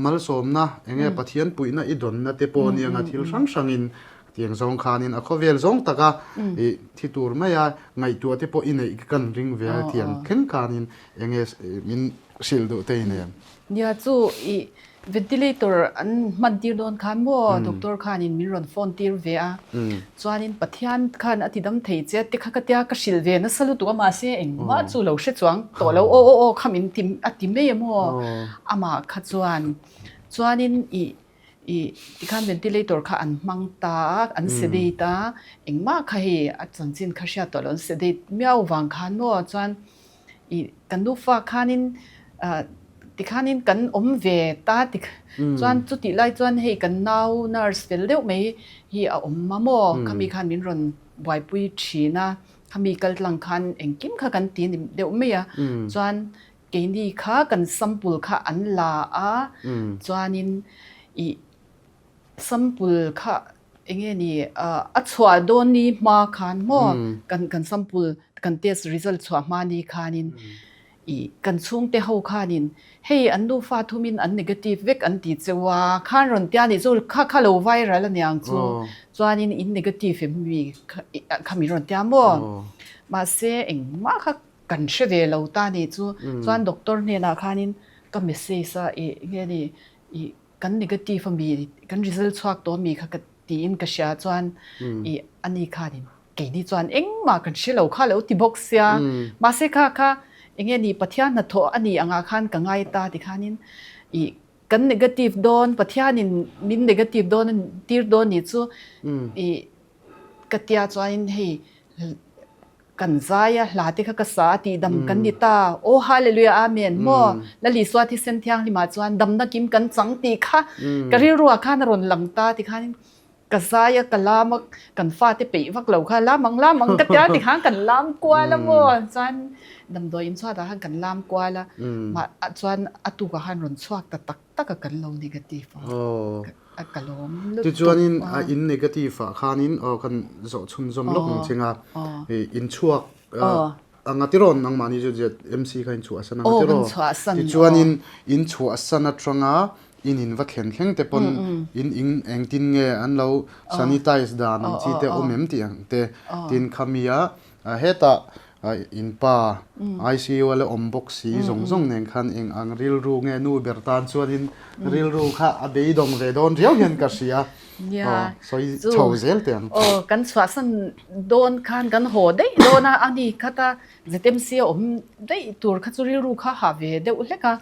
malsawmna eng nge Pathian puihna i dawnna te pawh nia nga thil hrang hrangin tiang zawng khanin a khawvel zawng taka i thi tur maia ngaihtuah te pawh i neih kan ring ve a tiang thleng khanin eng nge min hrilh duh te i nei ang. Nia chu i Ventilator an hman tir dawn khan maw doctor khanin min rawn phone tir ve a, chuanin Pathian khan a ti dam thei che te kha ka tia ka hrilh ve nasa lutuk a mahse engmah chu lo hre chuang tawh lo aw aw aw kha min ti a ti mai a maw amah kha chuan chuanin ih ih tikhan ventilator kha an hmang ta a an sedate a engmah kha hei a chanchin kha hriat tawh lo an sedate miau vang khan maw chuan I kan nufa khanin tikhanin kan awm ve ta ti chuan chutih lai chuan hei kan nau nurse fel deuh mai hi a awm a maw khami khan min rawn buaipui thin a khami kal tlang khan engkim kha kan ti ni deuh mai a chuan keini kha kan sample kha an la a chuanin i sample kha Enge ni a chhuah dawn ni hma khan maw kan kan sample kan test result chhuah hma ni khanin i kan chhungte ho khanin hei an nufa thumin an negative vek an ti cheu a khan rawn tia nih chu kha kha lo viral aniang chu chuanin in negative em mi kha min rawn tia maw mahse engmah kha kan hre ve lo ta nih chu chuan doctor hnenah khanin ka message a i enge ni i kan negative a mi kan result chhuak tawh mi kha ka tiin ka hria chuan i ani khanin keini chuan engmah kan hre lo kha lo ti bawk sia mahse kha kha enge ni Pathian hnathawh a nih angah khan ka ngai ta ti khanin i kan negative dawn Pathianin min negative dawn tir dawn ni chu i ka tia chuanin hei Kan zai a, hla te kha ka sa a tih dam kan ni ta. Aw Hallelujah Amen maw Lal Isua thisen thianghlimah chuan damna kim kan chang tih kha ka rilruah khan a rawn lang ta ti khanin ka zai a, ka lam a, kan fate peih vak lo kha lam ang lam ang ka tia ti khan kan lam kual a maw chuan damdawi inchhuatah khan kan lam kual a mah chuan a tukah khan rawn chhuak ta tak tak a kan lo negative a. A ka lawm lutuk. Tichuanin a in negative ah khanin aw kan zawh chhunzawm lawk ang ching a, in chhuak anga tiraw nangmahni chu MC kha in chhuahsan anga tiraw. Tichuanin in chhuahsan atanga in in va thlen thleng te pawn in in engtin nge an lo sanitize dan ang chi te awm em tih ang te tin khami a hetah In pa ICU a la awm bawk si zawng zawng nen khan eng ang rilru nge nu ber tan chuanin rilru kha a beidawng ve dawn riau hian ka hria. Nia, sawi chho zel teh ang. Aw, kan chhuahsan dawn khan kan haw daih dawn a, ani khata ZMC a awm daih tur kha chu rilru kha ha ve deuh hlek a,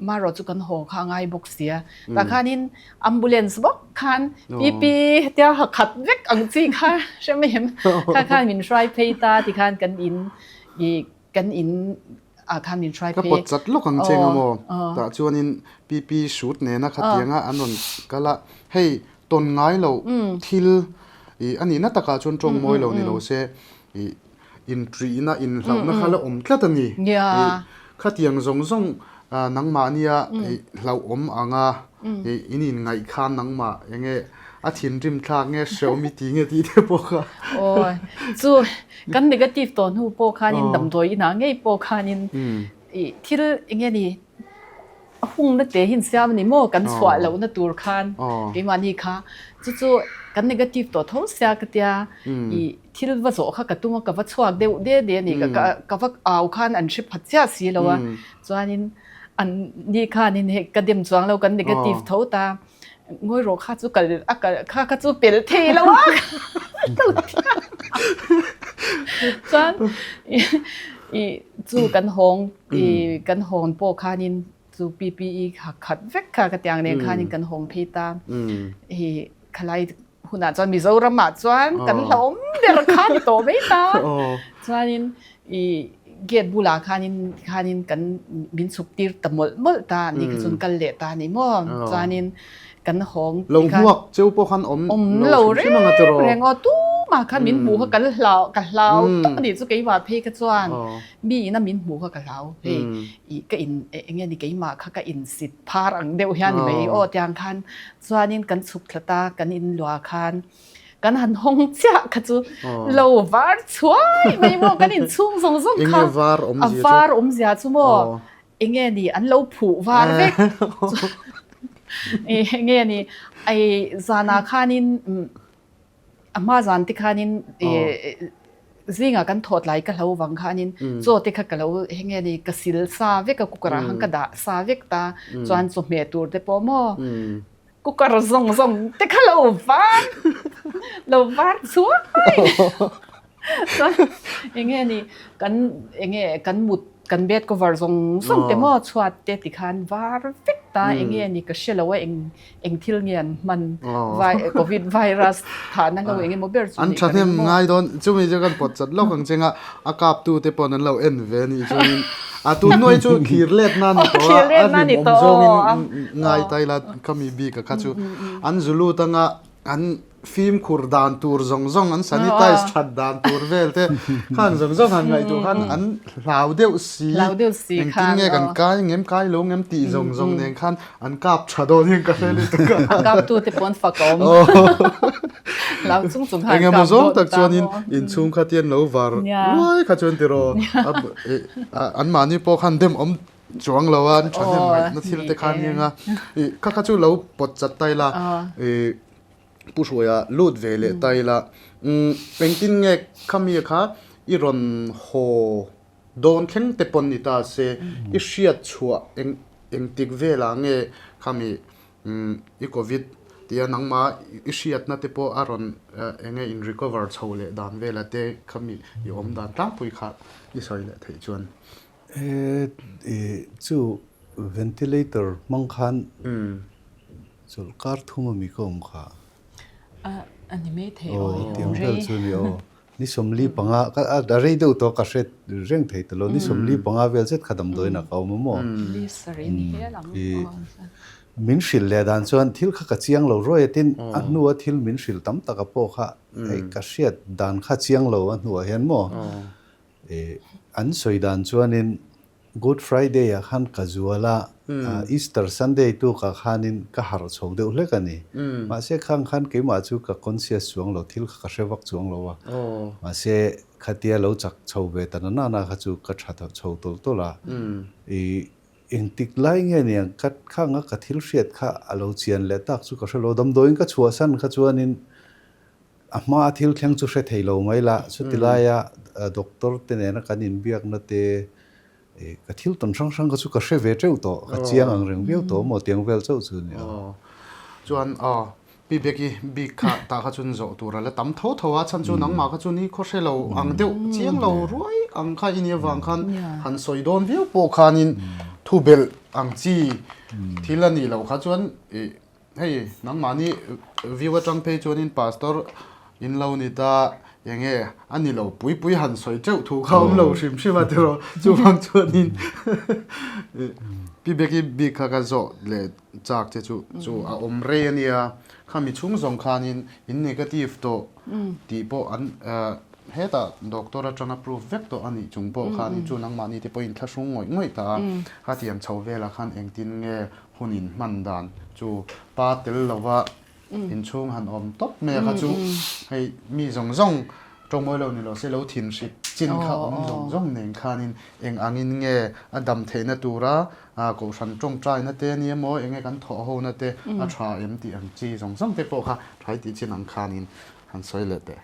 marawh chu kan haw kha a ngai bawk sia. Tah khanin Ambulance bawk khan PP hetia ha khat vek ang chi kha hre mai em? Kha khan min hruai phei ta ti khan kan in i kan in ah khan min hruai Ka phei. pawt chat lawk ang che Aw, nga maw? aw. Tah chuanin PP shoot nena khatianga an rawn kal a, hei tawn ngai lo thil ih a nihna takah chuan tawng mawi lo ni lo se ih inṭihna inhlauhna kha la awm tlat a ni. Ih khatiang zawng zawng nangmahnia ih hlauhawm anga ih in inngaih khan nangmah eng nge a thinrim thlak nge hrehawm i ti nge tih te pawh kha. Aw chu kan negative tawh hnu pawh khanin damdawi inah ngei pawh khanin ih thil eng nge ni A hungna te hi siam a ni maw? Kan chhuah lohna tur khan keimahni kha chu chu kan negative tawh tho sia ka tia i thil va zawh kha ka tum a ka va chhuak deuh de de a ni ka va au khan an hre phat chiah si lo a chuanin an ni khanin hei ka dem chuang lo kan negative tho ta ngawi rawh kha chu kal a kal kha kha chu pel thei lo a chuan i chu kan hawng I kan hawn pawh khanin chu PPE kha khat vek kha ka tiang nen khanin kan hawng phei ta. Hi khalai hunah chuan Mizoram ah chuan kan hlauhawm ber kha ni tawh mai ta. Chuanin i gate bulah khanin khanin kan min chhuk tir ta mawlh mawlh ta ni kha chuan kal leh ta ni maw. Chuanin kan hawng Lo hmuak cheu pawh khan awm awm lo reng reng aw tumah khan min hmuh kha kan hlau ka hlau tak a nih chu keimah phei kha chuan mi ina min hmuh kha ka hlau hei i ka in eng nge ni keimah kha ka in sit phar ang deuh hian ni mai aw tiang khan chuanin kan chhuk thla ta kan in luah khan kan han hawng chiah kha chu lo var chhuai mai maw kan in chhung zawng zawng kha a var awmzia chu maw eng nge ni an lo phuh var vek eng nge ni ai zanah khanin a hma zan te khanin zingah kan thawt lai ka hlo vang khanin chaw te kha ka lo eng nge ni ka sil sa vek a cooker ah khan ka dah sa vek ta chuan chawhmeh tur te pawh maw Cooker zawng zawng te kha lo var lo var chhuai chuan enge ni kan enge kan mut kan bed cover zawng zawng te maw chhuat te tikhan var vek ta enge ni ka hre lo a eng eng thil nge an hman vai covid virus thahna lo enge maw ber chu an thahnem ngai dawn chumi chu kan pawt chat lawk ang chenga a kap tu te pawn an lo en ve a nih chuanin a tun nuai chu thlir let na ni tawh a a hlimawm zawngin ngai ta ila khami bik a kha chu an zu lut anga an fimkhur dan tur zawng zawng an sanitize that dan tur vel te khan zawng zawng han ngaihtuah khan an hlau deuh si engtin nge kan kai ngem kai lo ngem tih zawng zawng nen khan an kap tha dawn hian ka hre lutuk a. A kap tu te pawn fak a awm. Lau chung chung khan Engemaw kap zawng dawn tak ta chuanin maw. inchhung kha tian lo var luai kha chuan tiraw an mahni pawh khan dem awm chuang lo a an thahnem ngaihna thil te khan eng a kha kha chu lo pawt chat ta ila Pu Hruaia lut ve leh ta ila engtin nge khami kha i rawn haw Dawn thleng te pawn ni ta se, i hriat chhuah eng engtik velah nge khami i covid tia nangma i hriatna te pawh a rawn eng nge in recover chho leh dan vela te khami i awm dan tlangpui kha i sawi leh theih chuan. E chu ventilator hmang khan chawlh kar thum ami ka awm kha. A ni mai thei aw. Aw tiang vel chu ni aw. Ni 45 ka a rei deuh tawh ka hre reng thei ta lo, ni 45 vel zet kha damdawiin ah ka awm a maw? Min hrilh leh dan chuan thil kha ka chiang lo ruai a, tin a hnua thil min hrilh tam taka pawh kha hei ka hriat dan kha chiang lo a hnuah hian maw? An sawi dan chuanin Good Friday ah khan ka zual a, Easter Sunday tukah khanin ka harh chho deuh hlek a ni. Mahse khang khan keimah chu ka conscious chuang lo, thil kha ka hre vak chuang lo a. Mahse khatia lo chak chho ve ta na nana kha chu ka tha chho tawlh tawlh a. I engtik lai nge niang ka khanga ka thil hriat kha a lo chian leh tak chu ka hre lo. Damdawiin ka chhuahsan kha chuanin A hma a thil thleng chu hre thei lo mai la, chuti laia doctor te nena kan inbiakna te ka thil tawn hrang hrang kha chu ka hre ve teuh tawh, ka chiang ang reng viau tawh maw tiang vel chauh chu nia. Chuan aw Pi Beki bik kha tah kha chuan zawh tur a la tam tho tho a, chhan chu nangmah kha chu ni khaw hre lo ang deuh chiang lo ruai ang kha i nih avang khan han sawi dawn viau pawh khanin thu belh ang chi thil a nih loh kha chuan ih Hei nangmahni view atang phei chuanin Pastor In lo ni ta enge a ni lo pui pui han sawi teuh thu kha awm lo hrim hrim a tiraw chuvang chuanin Pi Becky bik kha ka zawh leh chak che chu chu a awm rei a nia khami chhung zawng khanin in negative tawh tih pawh an hetah doctor atanga proof vek tawh a nih chung pawh khanin chu nangmahni te pawhin thlahrung ngawih ngawih ta a khatiang chho velah khan engtin nge hun in hman dan chu pa tel lova Inchhung han awm tawp mai a kha chu hei mi zawng zawng tawngmawi lo ni lo se lo thin hrik chin kha awm zawng zawng nen khanin eng angin nge a dam theihna tura kohhran tawngtaina te a ni emaw eng nge kan thawh hona te a tha em tih ang chi zawng zawng te pawh kha tha tih chin ang khanin han sawi leh teh.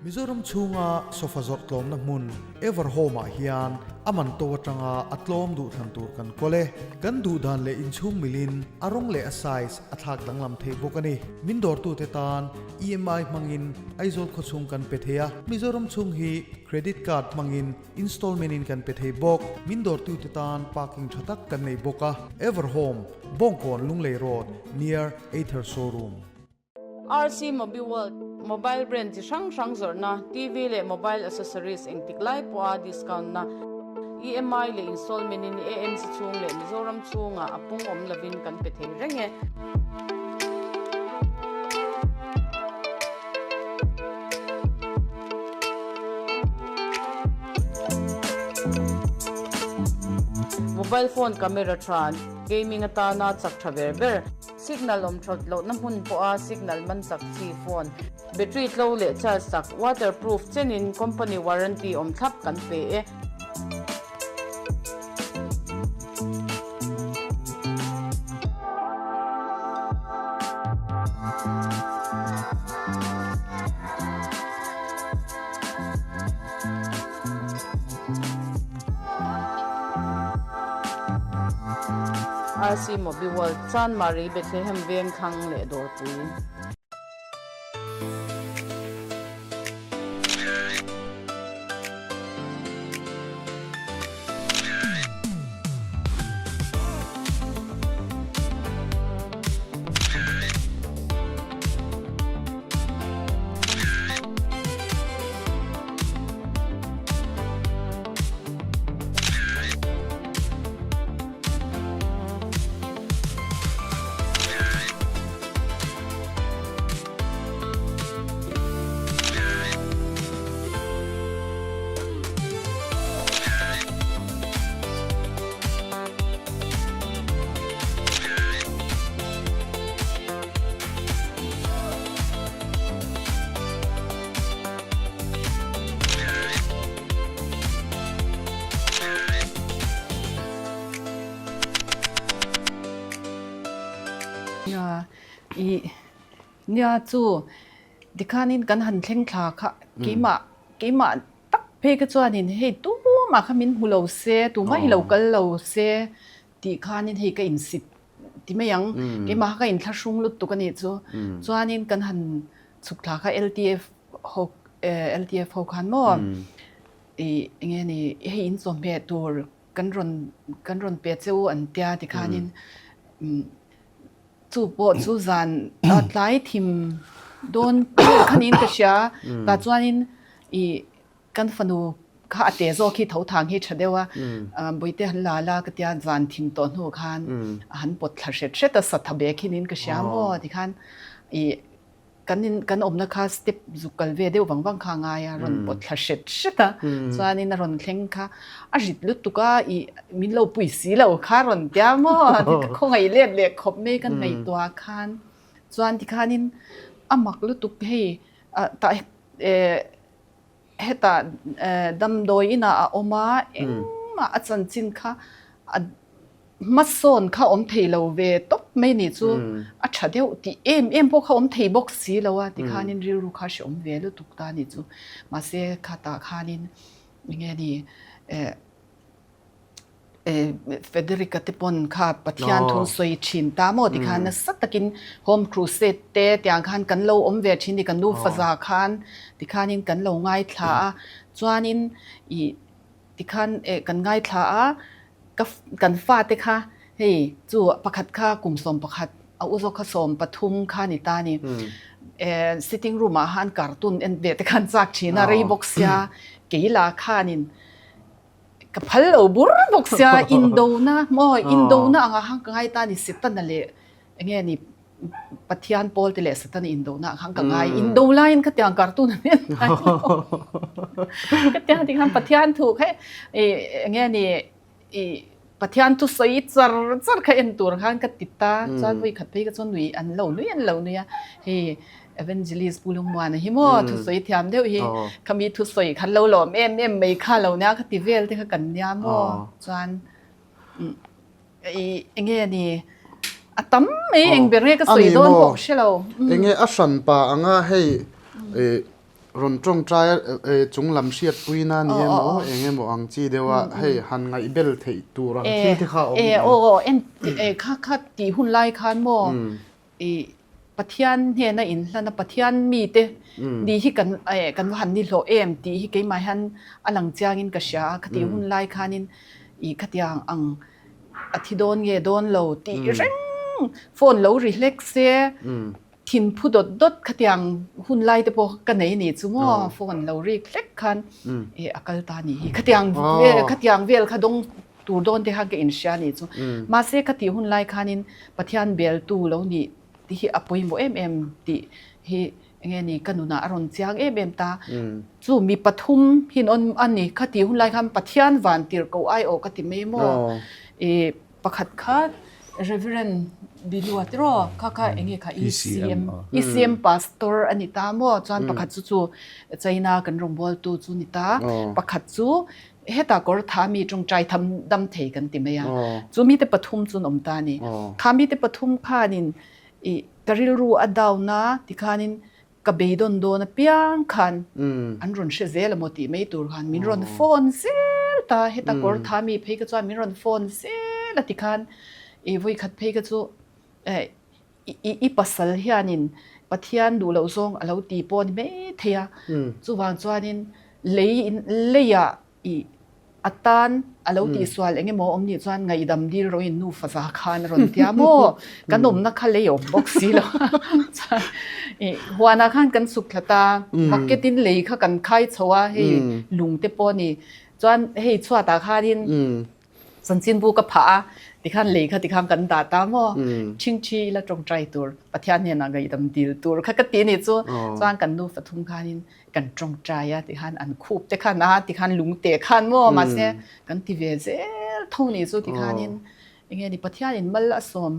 Mizoram chhunga sofa zawrh tlawmna hmun Everhome ah hian a man to atanga a tlawm duh thlan tur kan kawl e. Kan duh dan leh inchhung milin a rawng leh a size a thlak danglam theih bawk a ni. Min dawrtute tan EMI hmangin Aizawl khawchhung kan pe thei a, Mizoram chhung hi Credit Card hmangin installment in kan pe thei bawk. Min dawrtute tan parking tha tak kan nei bawk a. Everhome, Bawngkawn Lunglei Road, near Ather Showroom. RC Mobiworld, Mobile brand chi hrang hrang zawrhna, TV leh mobile accessories engtik lai pawha discount na, EMI leh installment in AMC chhung leh Mizoram chhungah a pung awm lovin kan pe thei reng e. Mobile phone camera tha, gaming atana chak tha ber ber. Signal awm that lohna hmun pawha signal man chak chi phone, battery tlo leh charge sak, waterproof chenin company warranty awm thlap kan pe e. RC Mobiworld, Chanmari, Bethlehem veng thlang leh dawrpui. Nia i nia chu tikhanin kan han thleng thla kha keimah keimah tak phei kha chuanin hei tumah kha min hmu lo se tumah hi lo kal lo se tih khanin hei ka insit ti mai ang keimah kha ka inthlahrung lutuk a nih chu chuanin kan han chhuk thla kha LTF ho LTF ho khan maw ih eng nge ni hei in chawhmeh tur kan rawn kan rawn pe che u an tia tikhanin chu pawh chu zan tlai thim dawn khanin ka hria tah chuanin ih Kan fanu kha a te zawk hi tho thang hi tha deuh a, Buite han la la ka tia zan thim tawh hnu khan a han pawt thla hret hret a, satha bek hi niin ka hria maw tikhan ih Kan in kan awmna kha step zuk kal ve deuh vang vang kha a ngai a, rawn pawt thla hret hret a, chuanin a rawn thleng kha a rit lutuk a, ih min lo pui si lo kha rawn tia maw ka khawngaih let leh khawp mai kan ngaihtuah khan chuan tikhanin a mak lutuk hei tah eh hetah damdawi inah a awm a, engmah a chanchin kha a Hmasawn kha awm thei lo ve tawp mai nih chu a tha deuh tih em em pawh kha awm thei bawk si lo a tikhanin rilru kha hreawm ve lutuk ta nih chu. Mahse khatah khanin enge ni eh eh Federica te pawn kha Pathian thun sawi thin ta maw tikhan nasa takin Home Crusade te tiang khan kan lo awm ve thin ni kan nu faza khan tikhanin kan lo ngaithla a chuanin ih Tikhan eh kan ngaithla a, ka kan fate kha hei chu pakhat kha kum 11 a u zawk kha 13 kha ni ta ni. Eh sitting room ah khan cartoon en ve te khan chak thin a rei bawk sia kei la khanin ka phal lo bur bawk sia indona maw indona angah khan ka ngai ta ni Setana leh enge ni Pathian pawl te leh Satan indona ah khan ka ngai indo laiin ka tiang cartoon an en ngai lo ka tiang ti khan Pathian thu kha i enge ni i Pathian thu sawi char char kha en tur khan ka ti ta chuan vawi khat phei ka chuan nui an lo nui an lo nui a hei Evangelist Pu Lungmuana hi maw thu sawi thiam deuh hi khami thu sawi khan lo lawm em em mai kha lo nia ka ti vel te kha kan nia maw chuan I enge ni a tam mai eng ber nge ka sawi dawn pawh hre lo. Enge a hran pa anga hei rawn tawngtai chung lam hriatpui na ni emaw eng emaw ang chi deuh a hei han ngaihbel theih tur ang thil te kha a awm em? Aw en kha kha tih hun lai khan maw I Pathian hnena inhlan a, Pathian mite ni hi kan kan va han ni hlawh em tih hi keimah hian a lang chiangin ka hria a, khati hun lai khanin i khatiang ang a thi dawn nge dawn lo tih reng phone lo ri hlek se thin phu dawt dawt khatiang hun lai te pawh ka nei ni chu maw phone lo rik hlek khan e a kal ta ni hi khatiang vel khatiang vel kha dawng tur dawn te khan ka inhria a nih chu. Mahse ka tih hun lai khanin Pathian beltu lo nih tih hi a pawimawh em em tih hi enge ni ka nunah a rawn chiang em em ta. Chu mi pathum hin awn a ni ka tih hun lai khan Pathian van tirh ko ai aw ka ti mai maw. I pakhat kha Reverend Bilua tiraw kha kha enge kha ECM ECM pastor a ni ta maw chuan pakhat chu chu China kan rawngbawltu chu ni ta pakhat chu Heta kawr tha mi tawngtai tham dam thei kan ti mai a. Chu mite pathum chu an awm ta a ni. Kha mite pathum khanin i ka rilru a down a tikhanin ka beidawn dawn apiang khan an rawn hre zel a maw tih mai tur khan min rawn phone zel ta. Heta kawr tha mi phei kha chuan min rawn phone zel a tikhan i vawikhat phei kha chu i pasal hianin Pathian duh loh zawng a lo ti pawh a ni mai thei a, chuvang chuanin lei leiah i a tan a lo tihsual eng emaw awm nih chuan ngaihdam dil rawhin nufa za khan a rawn tia maw kan awmna kha lei awm bawk si lo chuan i huanah khan kan chhuk thla ta bucket in lei kha kan khai chho a hei lung te pawh a ni chuan hei chhuatah khanin Chanchinbu ka phah a, tikhan lei kha tikhan kan dah ta maw? Ṭhingṭhi ila ṭawngṭai tur, Pathian hnenah ngaihdam dil tur kha ka ti nih chu. Chuan kan nufa thum khanin kan ṭawngṭai a, tikhan an khup te khan a, tikhan lungte khan maw? Mahse kan ti ve zel tho nih chu tikhanin enge ni Pathianin mal a sawm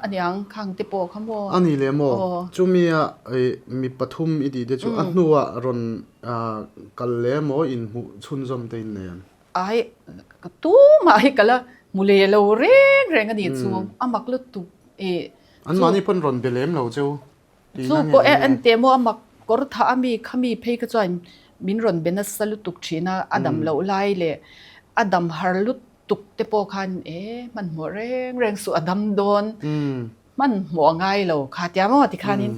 aniang khang te pawh kha maw? A ni leh maw? Chumia mi pathum i tih te chu a hnuah rawn kal leh maw inhmuh chhunzawm te in nei ang? Ai, ka tumah hi ka la hmu leh lo reng reng a nih chu, a mak lutuk e. An mahni pawn rawn be lem lo cheu tihna nge? Chu pawh e, en teh maw a mak kawr thah a mi kha mi phei kha chuan min rawn be nasa lutuk thin a, a dam loh lai leh a dam har lutuk te pawh khan e hmanhmawh reng reng suh a dam dawn. Hmanhmawh a ngai lo kha tia maw tikhanin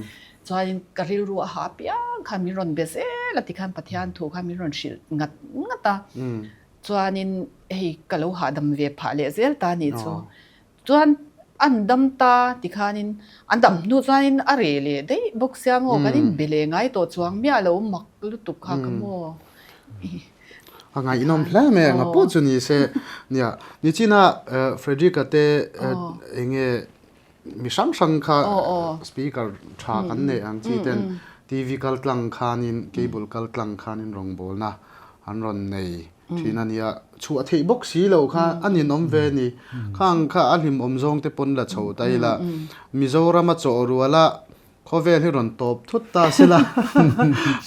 chuanin ka rilru a ha piang khan min rawn be zel a tikhan Pathian thu khan min rawn hrilh ngat ngat a chuanin hei ka lo hahdam ve phah leh zel ta nih chu chuan an dam ta tikhanin an dam hnu chuanin a reh leh daih bawk sia maw kan inbe leh ngai tawh chuang miah lo mak lutuk kha ka maw. A ngaihnawm hle mai ang a pawh chu ni se nia nichina Frederick-a te enge Mi hrang hrang kha speaker tha kan neih ang chi ten TV kal tlang khanin cable kal tlang khanin rawngbawlna an rawn nei thin a nia. Chhuah theih bawk si lo kha a ninawm ve a ni. Khang kha a hlimawm zawng te pawn la chho ta ila Mizorama chaw ruala Khawvel hi rawn tawp thut ta se la,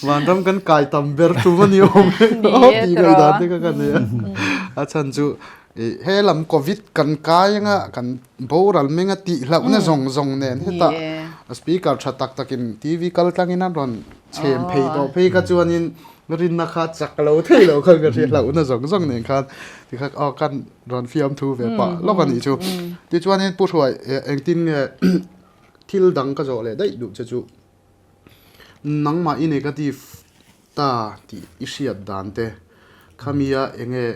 vanram kan kai tam ber tum a ni awm e aw tih ngaihdan te kha ka nei a. A chhan chu he lam covid kan kai anga kan boral meng a tih hlauhna zawng zawng nen hetah speaker tha tak takin TV kal tlangin a rawn chhem phei tawh phei kha chuanin rinna kha chak lo thei lo khan ka hria hlauhna zawng zawng nen khan tikha aw kan rawn fiamthu ve pah lawk a nih chu. Tichuanin Pu Hruai engtin nge Thil dang ka zawh leh daih duh che chu nangmah i negative ta tih i hriat dan te khamia enge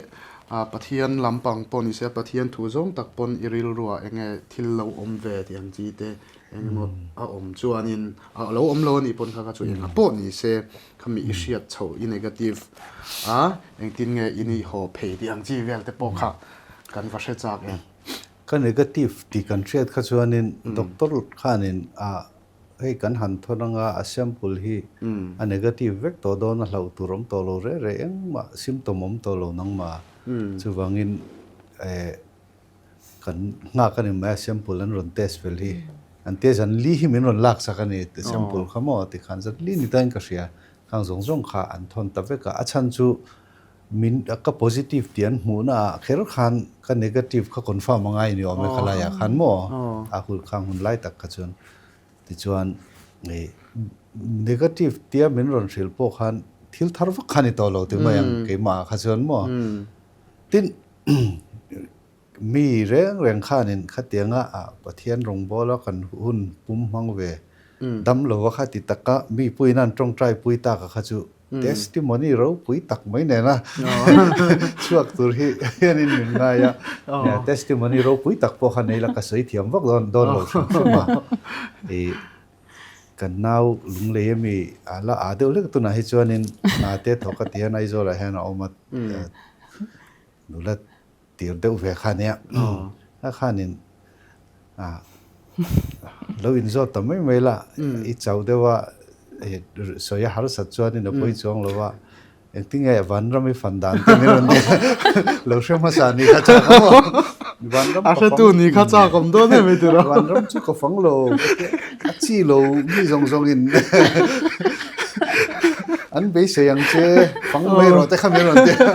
Pathian lampang pawh ni se Pathian thu zawng tak pawn i rilruah enge thil lo awm ve tih ang chi te engemaw a awm chuanin a lo awm lo anih pawn kha kha chu enga pawh ni se khami i hriat chhoh i negative a engtin nge i nih haw phei tih ang chi vel te pawh kha kan va hre chak em. Ka negative tih kan hriat kha chuanin doctor khanin a hei kan han thawn anga a sample hi a negative vek tawh dawn a hlauh tur awm tawh lo reh reh engmah symptom awm tawh lo nangmah chuvangin eh kan nghak a ni mai a sample an rawn test fel hi an test an li hi min rawn lak sak a ni sample kha maw tikhan zat li ni tain ka hria khang zawng zawng kha an thawn ta vek a a chhan chu Min ka positive tih an hmuhna ah kher khan ka negative kha confirm a ngai ni awm e khalai ah khan maw a hun khang hun lai tak kha chuan tichuan ih negative tia min rawn hrilh pawh khan thil thar vak kha ni tawh lo ti mai ang keimah ah kha chuan maw tin Mi reng reng khanin khatianga ah Pathian rawngbawla kan hun pum hmang ve dam lova kha ti taka mi puiin an tawngtai pui tak a kha chu testimony ropui tak mai nena chhuak tur hi hianin min ngai a, testimony ropui tak pawh kha nei la ka sawi thiam vak dawn dawn lo hrim hrim a. Ih kan nau lunglei ami a la ah deuh hlek tunah hi chuanin hna te thawk a ti hian Aizawlah hian a awm a nula tir deuh ve kha nia a khanin lo inzawt ta mai mai la i chau deuh a sawi a harsat chuanin a pawi chuang lo a engtin nge vanram i fan dan te min rawn lo hre hmasa ni kha chak a maw vanram a hretu ni kha chak awm dawn em i ti rawh vanram chu ka fang lo a chi lo mi zawng zawng in An beisei ang che, fang mai rawh te kha min rawn ti a,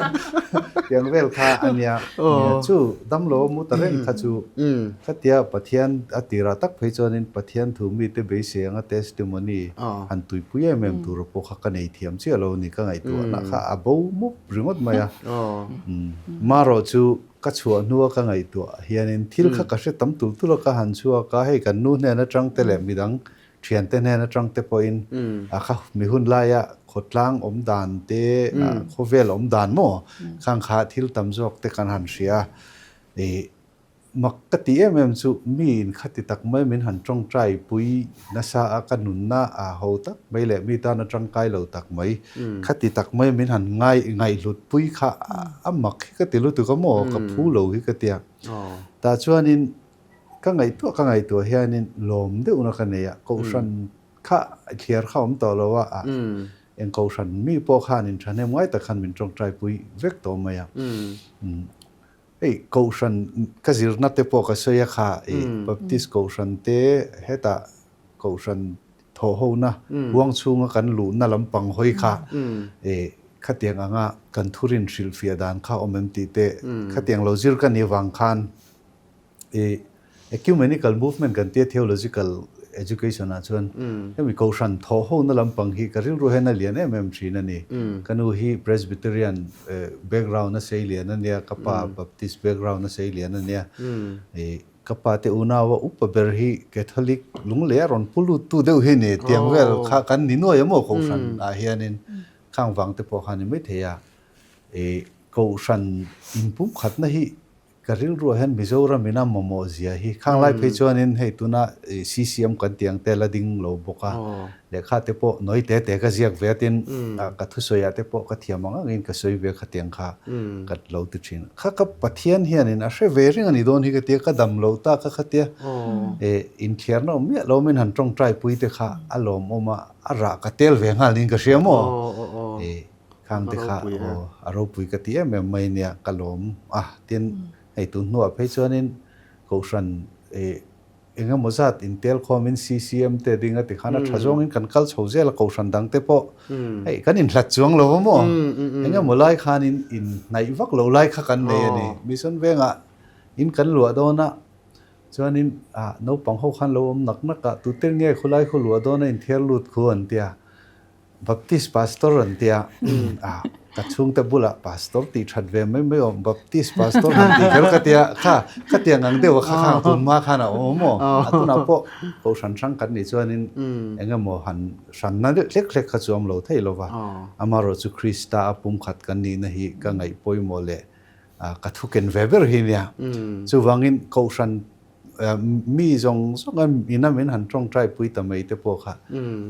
tiang vel kha a nia. Chu damlo a mu ta reng kha chu khatia Pathian a tirah tak phei chuanin Pathian thu mite beisei anga testimony han tuipui em em tur pawh kha ka nei thiam chiah lo a ni ka ngaihtuahna kha a bo mup ringawt mai a. Marawh chu ka chhuah hnua ka ngaihtuah hianin thil kha ka hre tam tul tul a ka han chhuak a, hei kan nu hnen atang te leh midang Thiante hnen atang te pawhin a kha mi hun laia khawtlang awm dan te, khawvel awm dan maw khang kha thil tam zawk te kan han hria a. Ih mak ka ti em em chu mi in khati tak mai min han tawngtai pui nasa a, ka nunna a ho tak mai leh mi tana tangkai lo tak mai khati tak mai min han ngai ngaihhlut pui kha a mak hi ka ti lutuk a maw ka phu lo hi ka tia. Tah chuanin Ka ngaihtuah ka ngaihtuah hianin lawm deuhna ka nei a, Kohhran kha thliar kha awm tawh lo a, eng Kohhran mi pawh khan in thahnem ngai tak khan min tawngtai pui vek tawh mai a. Hei Kohhran ka zirna te pawh ka sawi a kha, Baptist Kohhran te hetah Kohhran thawhhona huang chhunga kan luhna lampang hawi kha khatiang anga kan thurin hrilhfiah dan kha awm em tih te khatiang lo zir ka nih vang khan I ecumenical movement kan tia theological education ah chuan hemi kohhran thawh ho na lampang hi ka rilru hian a lian em em thin a ni. Ka nu hi Presbyterian background a sei lian a nia, ka pa Baptist background a sei lian a nia. I ka pa te unau a upa ber hi Catholic lunglei a rawn pu lut tu deuh hi ni tiang vel kha kan ni nuai a maw kohhran ah hianin khang vang te pawh kha ni maithei a. I kohhran inpumkhatna hi. Ka rilruah hian Mizoram ina mamawh zia hi khang lai phei chuanin hei tuna CCM kan tih ang te la ding lo bawk a, lehkha te pawh nawi te te ka ziak ve a tin ka thusawiah te pawh ka thiam ang angin ka sawi ve khatiang kha ka lo ti thin. Kha ka Pathian hianin a hre ve reng a ni dawn hi ka tia, ka dam lo ta ka khatia inthiarna awm miah lo min han tawngtai pui te kha a lawmawm a, a rah ka tel ve nghal niin ka hria maw? Khang te kha aw a ropui ka ti em em mai nia ka lawm a tin hei tun hnuah phei chuanin kohhran ih eng emaw zat intel khawmin CCM te ding a ti khan a tha zawngin kan kal chho zel a kohhran dang te pawh hei kan inhlat chuang lo a maw eng emaw lai khanin inhnaih vak lo lai kha kan nei a ni mission vengah in kan luah dawn a chuanin ah naupang ho khan lo awm nak nak a tute nge khulai khu luah dawn a inthiar lut khu an tia. Baptist pastor an tia a ka chhungte bulah pastor tih that ve mai mai awm Baptist pastor han tih kher ka tia kha ka tiang ang deuh a kha khang tun hma khan a awm maw a tunah pawh kohhran hrang kan nih chuanin eng emaw han hranna deuh hlek hlek kha chu awm lo thei lo va amaherawh chu Krista a pumkhat kan nihna hi ka ngaih pawimawh leh ka thu ken ve ber hi nia chuvangin kohhran Mi zawng zawng a ina min han tawngtai pui ta mai te pawh kha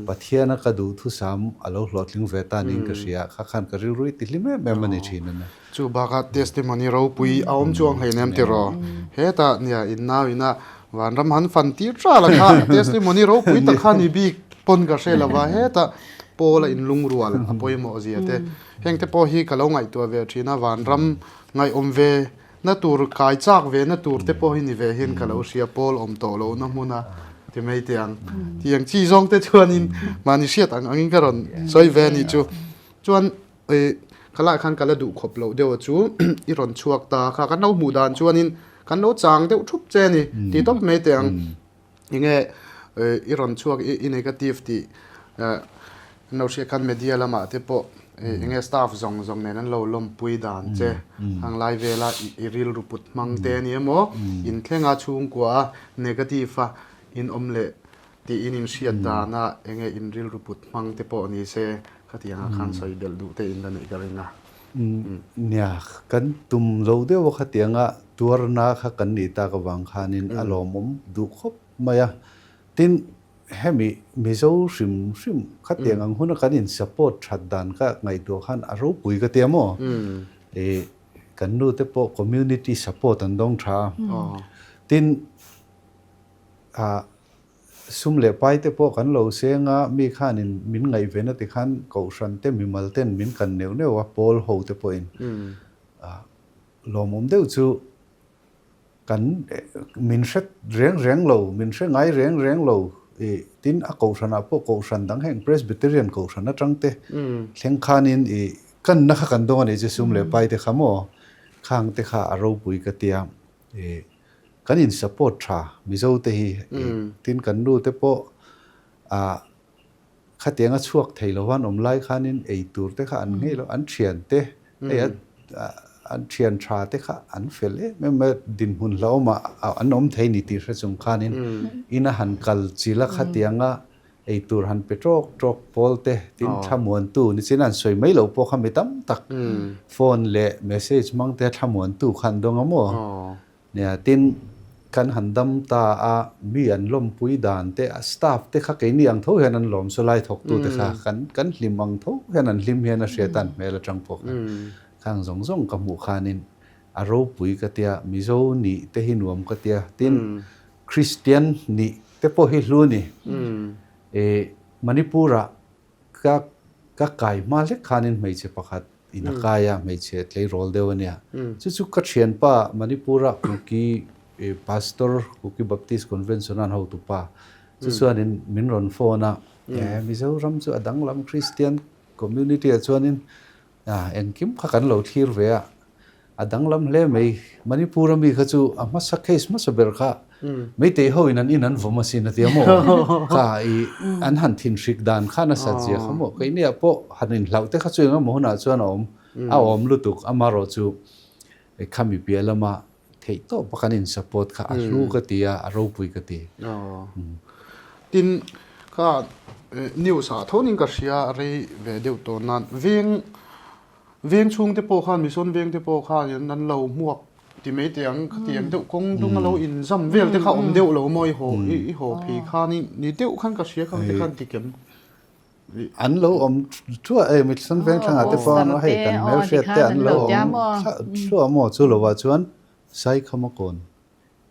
Pathiana ka duhthusam a lo hlawhtling ve ta niin ka hria. Kha khan ka rilru i ti hlim em em a ni thin a nia. Chu bakah testimony ropui a awm chuang hlei nem tiraw? Hetah nia in nau ina vanram han fan tir tral a kha testimony ropui tak kha ni bik pawn ka hre lova hetah Paul a inlungrual a pawimawh zia te heng te pawh hi ka lo ngaihtuah ve thin a vanram ngaihawm ve Na tur kai chak ve na tur te pawh hi ni ve hian ka lo hria pawl awm tawh lo na hmun a ti mai teh ang. Tiang chi zawng te chuanin mahni hriat ang angin ka rawn sawi ve a nih chu. Chuan ka lah khan ka la duh khawp loh deuh a chu i rawn chhuak ta kha kan lo hmuh dan chuanin kan lo chang deuh thup che a ni ti tawp mai teh ang. Enge i rawn chhuak i negative tih an lo hriat khan media lamah te pawh enge staff zawng zawng nen an lo lawmpui dan che hang lai vela i rilru put hmang te a ni emaw inthlenga chhungkua a negative a in awm leh tih in inhriat dana enge in rilru put hmang te pawh ni se khatiang ah khan sawi belh duh te in la neih ka ring a. Nia, kan tum lo deuh a khatianga tuarna kha kan nih tak avang khanin a lawmawm duh khawp mai a. Tin, hemi Mizo hrim hrim khatiang ang huna kan in support that dan kha ngaihtuah khan a ropui ka tia maw? Ih, kan nu te pawh community support an dawng tha a. Tin, ah, Sum leh pai te pawh kan lo seng a, mi khanin min ngaihven a ti khan Kohhran te mimal ten min kan neuh neuh a, pawl ho te pawhin lawmawm deuh chu kan min hre reng reng lo, min hre ngai reng reng lo i tin a Kohhranah pawh Kohhran dang heng Presbyterian Kohhran atang te thleng khanin i kanna kha kan dawng a nih chu sum leh pai te kha maw khang te kha a ropui ka tia i Kan in support tha Mizo te hi tin kan nu te pawh ah khatiang a chhuak thei lo an awm lai khanin ei tur te kha an ngei lo an thian te hei an thian tha te kha an fel em em a dinhmun hlauhawm ah an awm thei ni tih hre chung khanin ina han kal chil a khatiang a Ei tur han pe tawk tawk pawl te tin thlamuantu nichin an sawi mai lo pawh kha mi tam tak phone leh message hmang te thlamuantu kha an dawng a maw? Nia tin kan han dam ta a mi an lawmpui dan te a staff te kha keini ang tho hian an lawm saw lai thawktu te kha kan kan hlim ang tho hian an hlim hian a hriat a an hmel atang pawh khan khang zawng zawng ka hmuh khanin a ropui ka tia Mizo nih te hi nuam ka tia tin Kristian nih te pawh hi hlu a ni. E Manipur-ah ka ka kai hma hlek khanin hmeichhe pakhat in a kai a, hmeichhe tleirawl deuh a nia. Chu chu ka thianpa Manipur-ah Kuki Pastor, Kuki Baptist Convention-a an hotupa chu chuanin min rawn phone a, e Mizoram chu a danglam Kristian community-ah chuanin engkim kha kan lo thlir ve a, A danglam hle mai. Manipur a mi kha chu a hmasa case hmasa ber kha Meitei ho in an in an vawm asin a tia maw? Kha i an han thin hrik dan kha nasat zia kha maw? Keini ah pawh han inhlauh te kha chu engemaw hunah chuan a awm a awm lutuk amarawh chu khami piah lama theih tawp a kan in support kha a hlu ka ti a, a ropui ka ti. Tin, kha news ah thonin ka hria rei ve deuh tawh nan veng Veng chhung te pawh khan Mission veng te pawh khan an lo hmuak ti mai teh ang khatiang deuh kawng dung a lo inzam vel te kha awm deuh lo maw i haw i haw phei khan i ni deuh khan ka hria khang te khan ti kem. An lo awm thuah e mitthlan veng thlangah te pawh an hei kan hmelhriat te an lo awm thluah maw chu lovah chuan Saikhama kawn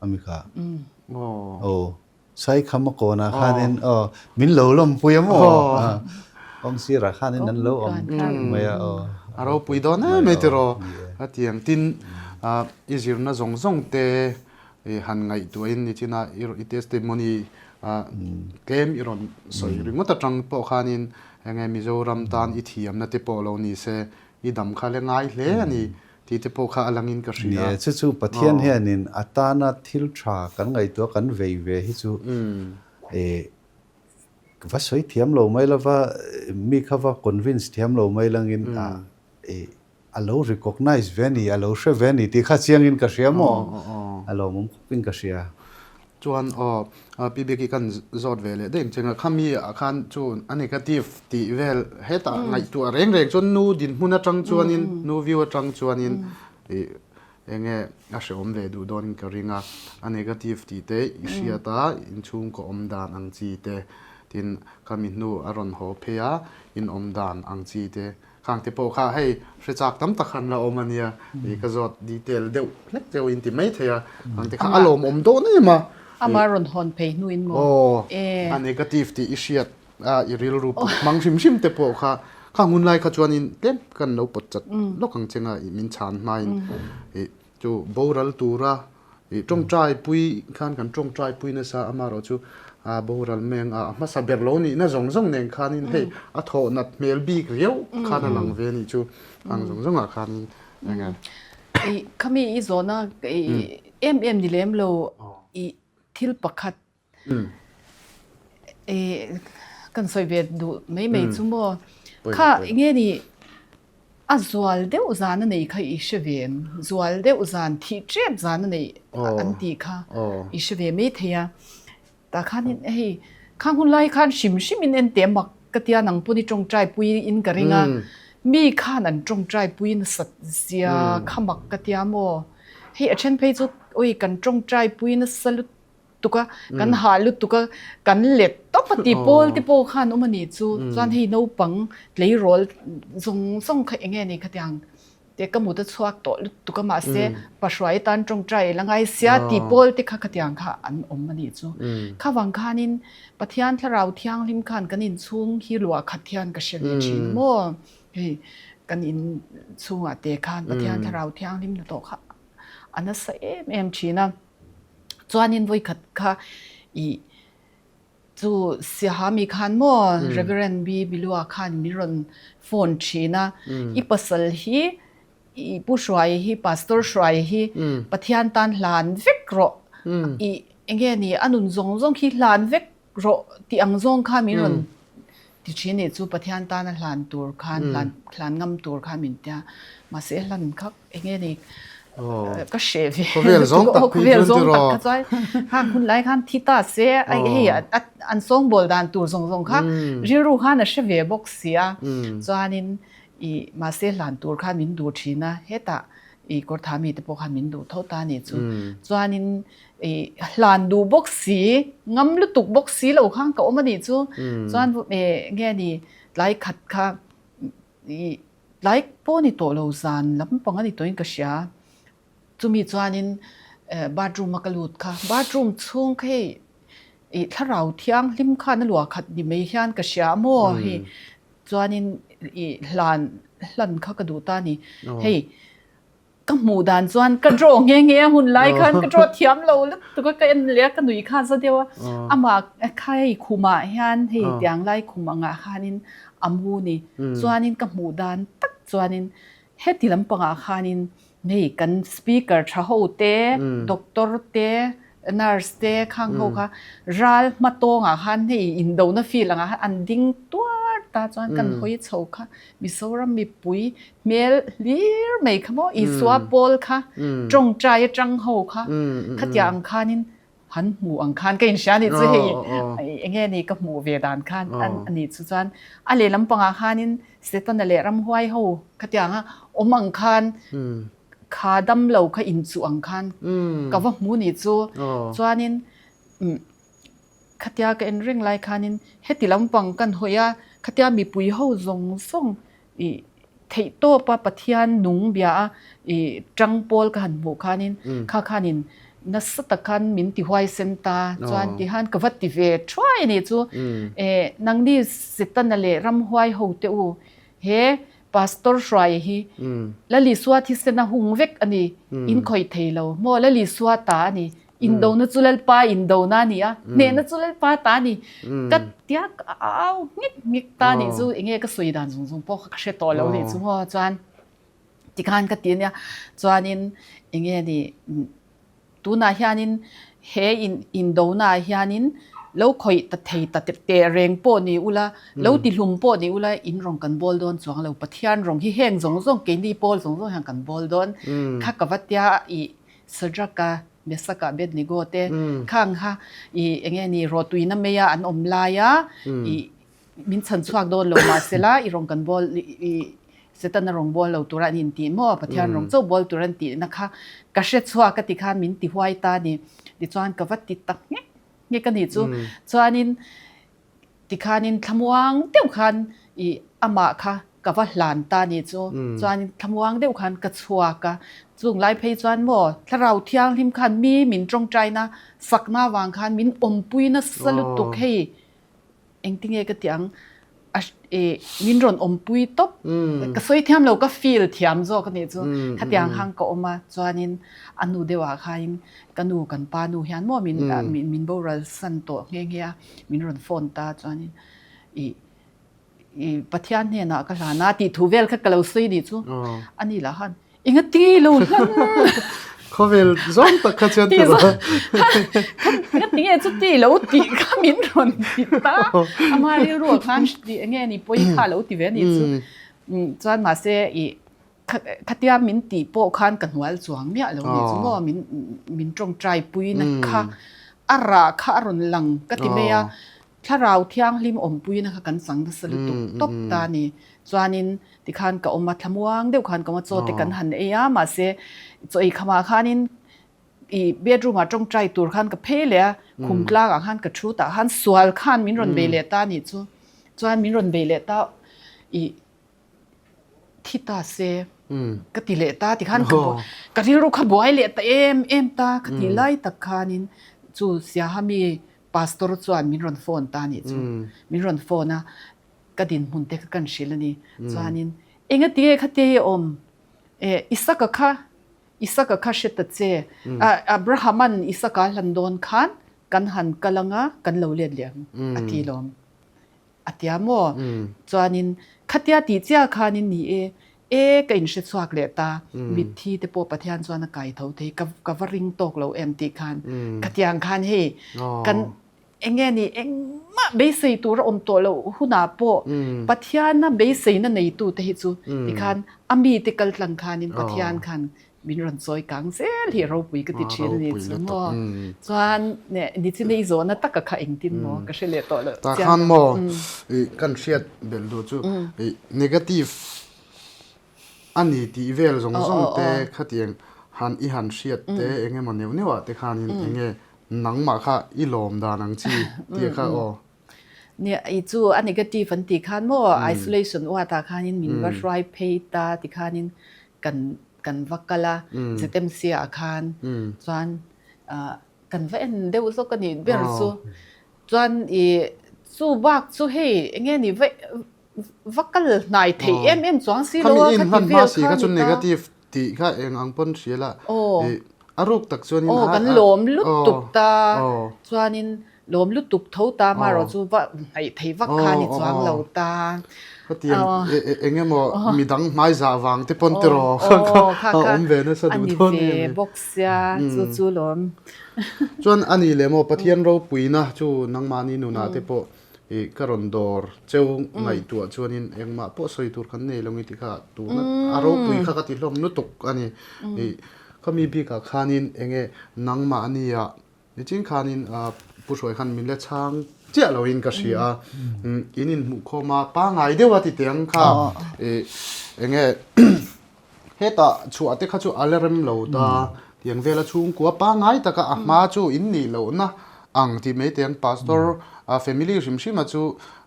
a mi kha. Aw Saikhama kawnah khanin aw min lo lawmpui a maw awm sirah khanin an lo awm mai a aw. A ropui dawn em mai tiraw a ti ang tin i zirna zawng zawng te i han ngaihtuahin nichina i testimony tlem i rawn sawi ringawt atang pawh khanin enge Mizoram tan i thiamna te pawh lo ni se i dam kha la ngai hle a ni tih te pawh kha a langin ka hria. Ni e, chu chu Pathian hianin a tana thil tha kan ngaihtuah kan vei ve hi chu va sawi thiam lo mai lova, mi kha va convince thiam lo mai langin a lo recognize ve a ni, a lo hre ve a ni tih kha chiangin ka hria maw? A lawmawm khawpin ka hria. Chuan aw, Pi Biaki kan zawt ve leh daih ang che nga, khami ah khan chu a negative tih vel hetah ngaihtuah reng reng chuan nu dinhmun atang chuanin, nu view atang chuanin ih enge a hrehawm ve duh dawnin ka ring a, a negative tih te i hriat a, inchhungkaw awm dan ang chi te, tin khami hnu a rawn haw phei a, in awm dan ang chi te Khang te pawh kha hei hre chak tam tak khan la awm a nia, i ka zawt detail deuh hlek deuh in ti mai thei a, khang te kha a lawmawm dawn em a. Ama rawn hawn phei hnuin maw? Aw, a negative tih i hriat a, i rilru put hmang hrim hrim te pawh kha khang hun lai kha chuanin tlem kan lo pawt chat lawk ang che nga i min chhan hmain i Chu boral tura i tawngtai pui khan kan tawngtai pui nasa amarawh chu a boral meng a hmasa ber lo nihna zawng zawng nen khanin hei a thawh nat hmel bik riau khan a lang ve a nih chu ang zawng zawngah khanin eng e. I khami i zawhna i em em ni lem lo i thil pakhat Kan sawi ve duh mai mai chu maw. Kha nge ni a zual deuh zan a nei kha i hre ve em? Zual deuh zan thih tep zan a nei an tih kha i hre ve mai thei a. Tah khanin hei khang hun lai khan hrim hrim in en teh mak ka tia nang pawn i tawngtai pui in ka ring a. Mi khan an tawngtai pui nasat zia kha mak ka tia maw. Hei a then phei chu ui kan tawngtai pui nasa lutuk. tuk a, kan hah lutuk a, kan let tawp a ti pawl te pawh khan awm a nih chu. Chuan hei naupang tleirawl zawng zawng kha eng nge ni khatiang te ka mut a chhuak tawh lutuk a mahse pahruai atan tawngtai la ngai sia ti pawl te kha khatiang kha an awm a nih chu. Khavang khanin Pathian thlarau thianghlim khan kan inchhung hi luah khat hian ka hre ve thin maw? Hei kan inchhungah te khan Pathian thlarau thianghlim na tawh kha a nasa em em thin a. Chuanin vawikhat kha i chu Siaha mi khan maw Reverend B Bilua khan min rawn phone thin a, i pasal hi i Pu Hruai hi Pastor Hruai hi Pathian tan hlan vek rawh i enge ni a nun zawng zawng khi hlan vek rawh tih ang zawng kha min rawn ti thin nih chu Pathian tana hlan tur khan hlan hlan ngam tur khan min tia mahse hlan kha enge ni ka hreh ve khawvel zawng tak khawvel zawng tak kha chuan hang hun lai khan thi ta se ai hei an sawngbawl dan tur zawng zawng kha rilru khan a hre ve bawk sia chuanin i mahse hlan tur khan min duh thin a hetah i kawrtha mi te pawh khan min duh tho ta nih chu chuanin i hlan duh bawk si, ngam lutuk bawk si lo khan ka awm a nih chu. Chuan nge ni tlai khat kha i tlai pawh ni tawh lo zan lampang a ni tawhin ka hria. Chumi chuanin bathroom a ka lut kha, bathroom chhung kha hei i thlarau thianghlim khan a luah khat ni mai hian ka hria maw hei chuanin i hlan hlan kha ka duh ta a ni. Hei Ka hmuh dan chuan ka draw nghe nghe a hun lai khan ka draw thiam lo lutuk a, ka en leh a ka nui kha za deuh a. Amah kha hei khumah hian hei tiang lai khum angah khanin a mu ni. Chuanin ka hmuh dan tak chuanin heti lampangah khanin hei kan speaker tha ho te, doctor te, nurse te khang ho kha ral hma tawngah khan hei indona field angah khan an ding tuar ta chuan kan hawi chho kha Mizoram mipui hmel hlir mai kha maw Isua pawl kha tawngtai atang ho kha khatiang ang khanin han hmu ang khan ka inhria anih chu hei enge ni ka hmuh ve dan khan anih chu chuan a lehlam pangah khanin Setana leh ramhuai ho khatianga awm ang khan. Kha damlo kha inchuh ang khan ka va hmu ni chu. Chuanin khatia ka en reng lai khanin heti lampang kan hawi a, khatia mipui ho zawng zawng ih theihtawpa Pathian nung bia a ih tang pawl ka han hmuh khanin kha khanin nasa tak khan min ti huaisen ta chuan tihan ka va ti ve thuai a nih chu. Eh nangni Setana leh ramhuai ho te u he Pastor Hruaia hi Lalisua thisena hung vek a ni, in khawih thei lo maw? Lalisua ta a ni, indona chu Lalpa indona a ni a, hnehna chu Lalpa ta a ni. Ka tia ka au nghek nghek ta nih chu enge ka sawi dan zung zung pawh kha ka hre tawh lo nih chu maw? Chuan tikhan ka ti ania, chuanin enge ni Tunah hianin he indonaah hianin lo khawih ta thei ta teh reng pawh ni ula, lo tihlum pawh ni ula in rawng kan bawl dawn chuang lo. Pathian rawng hi heng zawng zawng keini pawl zawng zawng hian kan bawl dawn. Kha ka va tia ih Sadraka, Mesaka, Abednego te khang kha ih enge ni rawhtuina meia an awm laia ih Min chhan chhuak dawn lo mahsela i rawng kan bawl i Setana rawng bawl lo tura an intih maw Pathian rawng chauh bawl tur an tihna kha ka hre chhuak a ti khan min ti huai ta a ni. Tichuan ka va ti ta nghek nghek a nih chu. Chuanin tikhanin thlamuang deuh khan i amah kha ka va hlan ta a nih chu. Chuanin thlamuang deuh khan ka chhuak a. Chung lai phei chuan maw Thlarau Thianghlim khan mi min tawngtaina sakna avang khan min awmpui nasa lutuk hei. Engtinge ka ti ang, a eh min rawn awmpui tawp, ka sawi thiam lo ka feel thiam zawk a nih chu, khatiang khan ka awm a, chuanin a nu deuhah khain ka nu kan pa nu hian maw min min boral san tawh nghe nghe a, min rawn phone ta chuanin ih ih Pathian hnenah ka hlan a tih thu vel kha ka lo sawi nih chu, a ni lah khan Enga ti lo hlan. Khawvel zawng tak kha chuan ti lo. Enga ti nge chu ti lo tih kha min rawn ti ta. Ama rilru ah khan ti enge ni pawi kha lo ti ve ni chu. Chuan mahse i khatia min tih pawh khan ka hnual chuang miah lo ni chu maw min min tawngtai pui na kha a rah kha a rawn lang ka ti mai a. Thlarau thianghlim awmpuina kha kan chang nasa lutuk tawp ta a ni. Chuanin tikhan ka awm a, thlamuang deuh khan ka awm a, chaw te kan han ei a, mahse chaw ei khamah khanin i bedroom ah tawngtai tur khan ka phei leh a, khum tlangah khan ka thu tah khan sual khan min rawn bei leh ta a nih chu. Chuan min rawn bei leh ta i thi ta se ka ti leh ta tikhan ka ka rilru kha buai leh ta em em ta ka tih lai tak khanin chu Siaha mi Pastor chuan min rawn phone ta nih chu min rawn phone a ka dinhmun te kha kan hrilh a ni chuanin enga ti nge khatia hi a awm eh Isaka kha Isaka kha hre ta che Abrahaman Isaka a hlan dawn khan kan han kal anga kan lo let leh ang a ti lawm. A tia maw? Chuanin, Khatia tih chiah khanin ni e, e ka inhre chhuak leh ta, mitthi te pawh Pathian chuan a kai tho thei, ka ka va ring tawk lo em tih khan, khatiang khan hei kan enge ni engmah beisei tur a awm tawh loh hunah pawh Pathiana beiseina neitu te hi chu tikhan a mite kal tlang khanin Pathian khan Min rawn chawi kang zel hi ropui ka ti thin a ni chu maw. Chuan nichin i zawhna taka kha engtin maw ka hre leh tawh loh chiang. Tah khan maw i kan hriat belh duh chu i negative a ni tih vel zawng zawng te khatiang han i han hriat te eng emaw neuh neuh ah te khanin enge nangmah kha i lawm dan ang chi tih kha aw. Nia i chu a negative an tih khan maw isolation ward ah khanin min va hruai phei ta ti khanin kan kan va kal a ZMC ah khan chuan kan va en deuh zawk a nih ber chu chuan i chu bak chu hei enge ni va va kal hnai theih em em chuang si lo a khati vel kha ni ta negative tih kha eng ang pawn hria la a ruk tak chuanin aw kan lawm lutuk ta chuanin Lawm lutuk tho ta marawh chu va hnaih thei vak kha ni chuang lo ta. Khatiang eng emaw midang hmai zah vang te pawn tiraw kha awm ve nasa duh dawn em. Ani ve bawk sia chu chu lawm. Chuan ani leh maw Pathian ropuina chu nangmahni nunah te pawh i ka rawn dawr cheu ngaihtuah chuanin engmah pawh sawi tur kan nei lo nge tih kha tuna a ropui kha ka ti hlawm lutuk a ni. I khami bikah khanin enge nangmahnia Nichin khanin Pu Hruai khan min la chhang chiah loin ka hria a, in inhmuh khawm a, pangngai deuh a ti teh ang kha enge Hetah chhuah te kha chu a la rem lo ta, tiang vela chhungkua pangngai taka a hma chu in nih lohna ang tih mai te an pastor family hrim hrima chu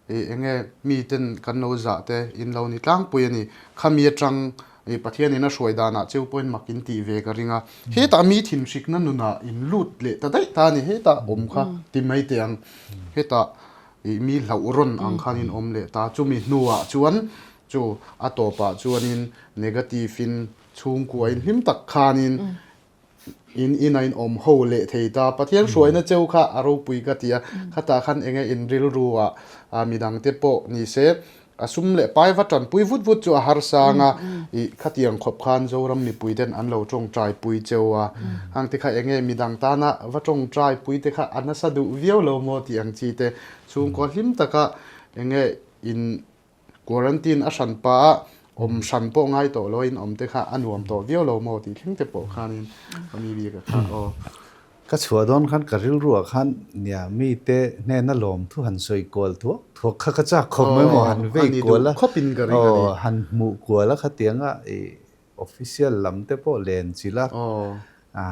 eng nge miten kan lo zah te in lo ni tlangpui a ni. Khami atang Pathian in a hruai danah cheu pawhin mak in tih ve ka ring a. Hetah mi thinhrikna nunah in lut leh ta daih ta a ni, hetah awm kha ti mai teh ang. Hetah mi hlauh rawn ang khan in awm leh ta. Chumi hnuah chuan Chu a tawpah chuanin negative in chhungkua in hlim tak khanin in ina in awm ho leh thei ta. Pathian hruaina cheu kha a ropui ka ti a, khatah khan enge in rilru ah midangte pawh ni se a sum leh pai va tanpui vut vut chu a harsang a, ih khatiang khawp khan Zoram mipui ten an lo tawngtai pui cheu a, hangte kha enge midang tana va tawngtai pui te kha a nasa duh viau lo maw tih ang chi te chhungkua hlim taka enge in Quarantine a hran pa a awm hran pawh ngai tawh lo a in awm te kha a nuam tawh viau lo maw tih thleng te pawh khanin ka mi bik a kha aw. Ka chhuah dawn khan ka rilruah khan nia mite hnena lawm thu han sawi kual thuak thuak kha ka chak khawp mai maw han vei kual a aw han hmuh kual a khatianga i official lam te pawh len chilh a a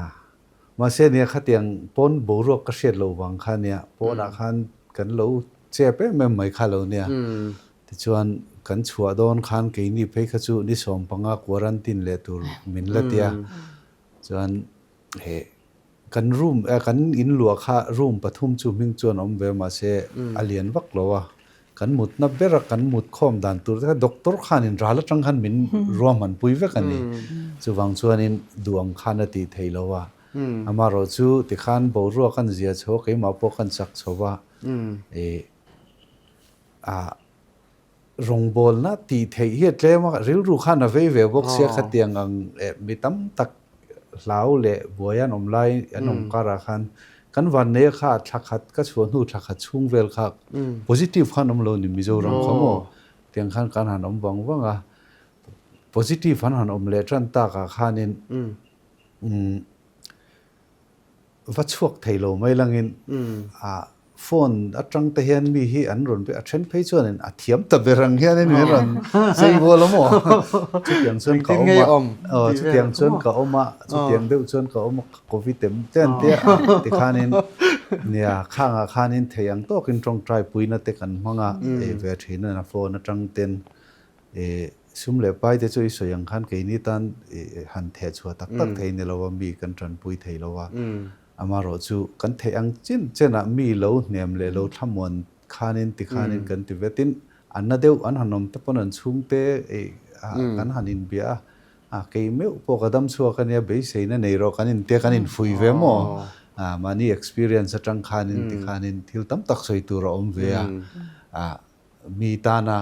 Mahse nia khatiang pawn boruak ka hriat loh vang kha nia, pawnah khan kan lo chep em em mai kha lo nia. Tichuan kan chhuah dawn khan keini phei kha chu ni 15 quarantine leh tur min la tia. Chuan he kan room kan in luah kha room pathum chu hming chuan awm ve mahse a lian vak lo a. Kan mutna bera kan mut khawm dan tur te kha doctor khanin ral atang khan min ruahman pui vek a ni. Chuvang chuanin duh ang khan a tih theih lo a. Amaherawh chu tikhan boruak an zia chho a, keimah pawh kan chak chho va. Ih ah rawngbawlna tih theih hi a tlem a, rilru khan a vei ve bawk sia khatiang ang mi tam tak hlau leh buai an awm lai an awm karah khan kan vanneia kha thla khat ka chhuah hnu thla khat chhung vel kha positive khan awm lo ni Mizoram kha maw tiang khan kan han awm vang vang a positive an han awm leh tan takah khanin Va chhuak thei lo mai langin a phone atang te hian mi hi an rawn a then phei chuanin a thiam ta ber ang hianin min rawn chei bual a maw? Chutiang chuan ka awm a, aw chutiang chuan ka awm a, chutiang deuh chuan ka awm a, ka covid em te an tia tikhanin nia khangah khanin thei ang tawkin tawngtai puina te kan hmang a, ei ve thin a phone atang ten I sum leh pai te chu i sawi ang khan keini tan i han theh chhuah tak tak thei ni lo a, mi kan tanpui thei lo a. Amaherawh chu kan theih ang chin chenah mi lo hnem leh lo thlamuan khanin ti khanin kan ti ve. Tin, an na deuh an han awm te pawn an chhungte i kan han inbia a, a kei meuh pawh ka dam chhuak a nia beiseina nei rawh kan intia kan infuih ve maw? Mahni experience atang khanin ti khanin thil tam tak sawi tur a awm ve a. Mi tana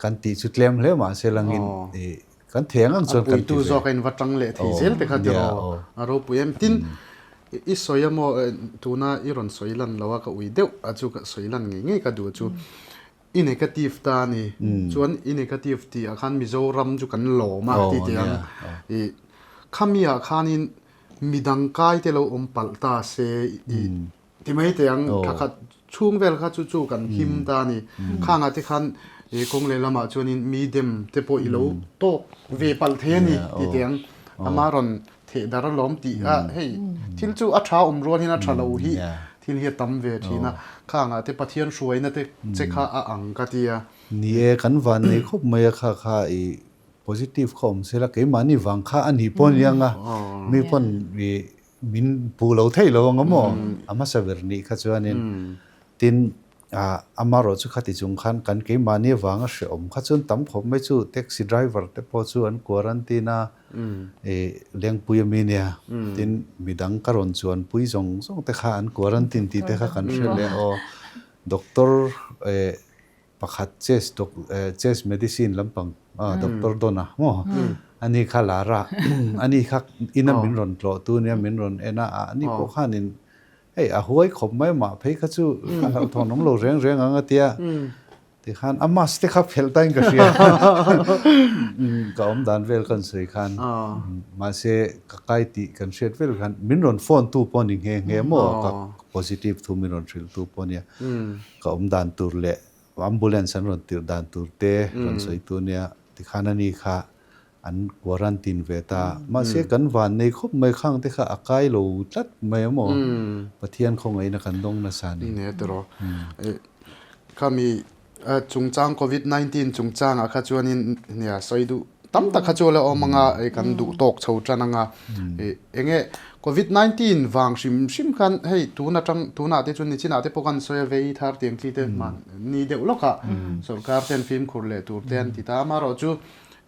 kan tih chu tlem hle mah se langin i kan thei ang ang chuan kan ti ve. A puitu zawk a in va tang leh thei zel te kha tiraw a ropui em. Tin, i sawi a maw tuna i rawn sawi lan lo a ka ui deuh a chu ka sawi lan ngei ngei ka duh chu i negative ta a ni. Chuan i negative tih ah khan Mizoram chu kan lawm a ti teh ang. I khami ah khanin midang kai te lo awm palh ta se i Ti mai teh ang, thla khat chhung vel kha chu chu kan him ta a ni. Khangah te khan i kawng leh lamah chuanin mi dem te pawh i lo tawk ve palh thei a ni ti teh ang. Ama rawn theh dar alawm tih a hei thil chu a tha awm rual hian a tha lo hi thil hi a tam ve thin a. Khangah te Pathian hruaina te che kha a ang ka ti a. Ni e, kan van nei khawp mai a kha kha i positive kha awm sela keimahni vang kha a nih pawh a ni ang a, mi pawn i Min puh lo theih lo ang a maw? A hmasa ber nih kha chuanin tin amarawh chu khati chung khan kan keimahni avanga hrehawm kha chuan tam khawp mai chu taxi driver te pawh chu an quarantine a lengpui ami nia tin midang ka rawn chuanpui zawng zawng te kha an quarantine tih te kha kan hre leh aw doctor Pakhat chest doc chest medicine lampang doctor dawn a maw ani kha lar a ani kha ina min rawn tlawh tu nia min rawn en a ani pawh khanin hei a huai khawp mai mah phei kha chu a hlauhthawn awm lo reng reng ang a tia tikhan a mask te kha phelh tain ka hria ka awm dan vel kan sawi khan mahse ka kai tih kan hriat vel khan min rawn phone tu pawh ni nghe nghe maw ka positive thu min rawn hrilh tu pawh nia. Ka awm dan tur leh ambulance an rawn tirh dan tur te rawn sawi tu nia tikhan ani kha An quarantine ve ta. Mahse kan van nei khawp mai khang te kha a kai lo tlat mai a maw? Pathian khawngaihna kan dawng nasa a ni. Nia tiraw. Khami chungchang covid 19 chungchangah kha chuanin nia sawi duh tam tak kha chu a la awm anga kan duh tawk chho tan anga enge covid 19 vang hrim hrim khan hei tun atang tunah te chuan nichinah te pawh kan sawi a vei thar tiang chi te mahni deuh lawkah sorkar ten fimkhur leh tur te an ti ta amaherawh chu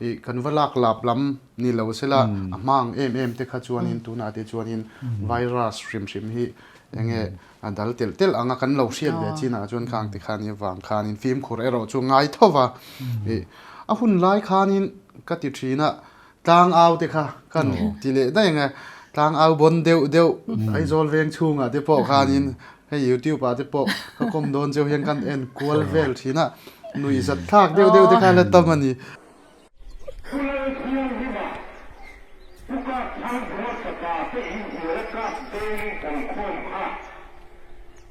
I kan va lak lap lam ni lo sela a hmang em em te kha chuanin tunah te chuanin virus hrim hrim hi enge a dal telh telh anga kan lo hriat ve chinah chuan khang ti khan i vang khanin fimkhur erawh chu ngai tho va. I a hun lai khanin ka ti thin a tlang au te kha kan ti leh daih ang e tlang au bawn deuh deuh Aizawl veng chhungah te pawh khanin Hei youtube ah te pawh ka kawm dawn cheu hian kan en kual vel thin a, nuih zat thlak deuh deuh te kha la tam a ni. Khulal thianghlim ah Pu Kap Thangbual fapa te inhnial a kap deng awm khawm kha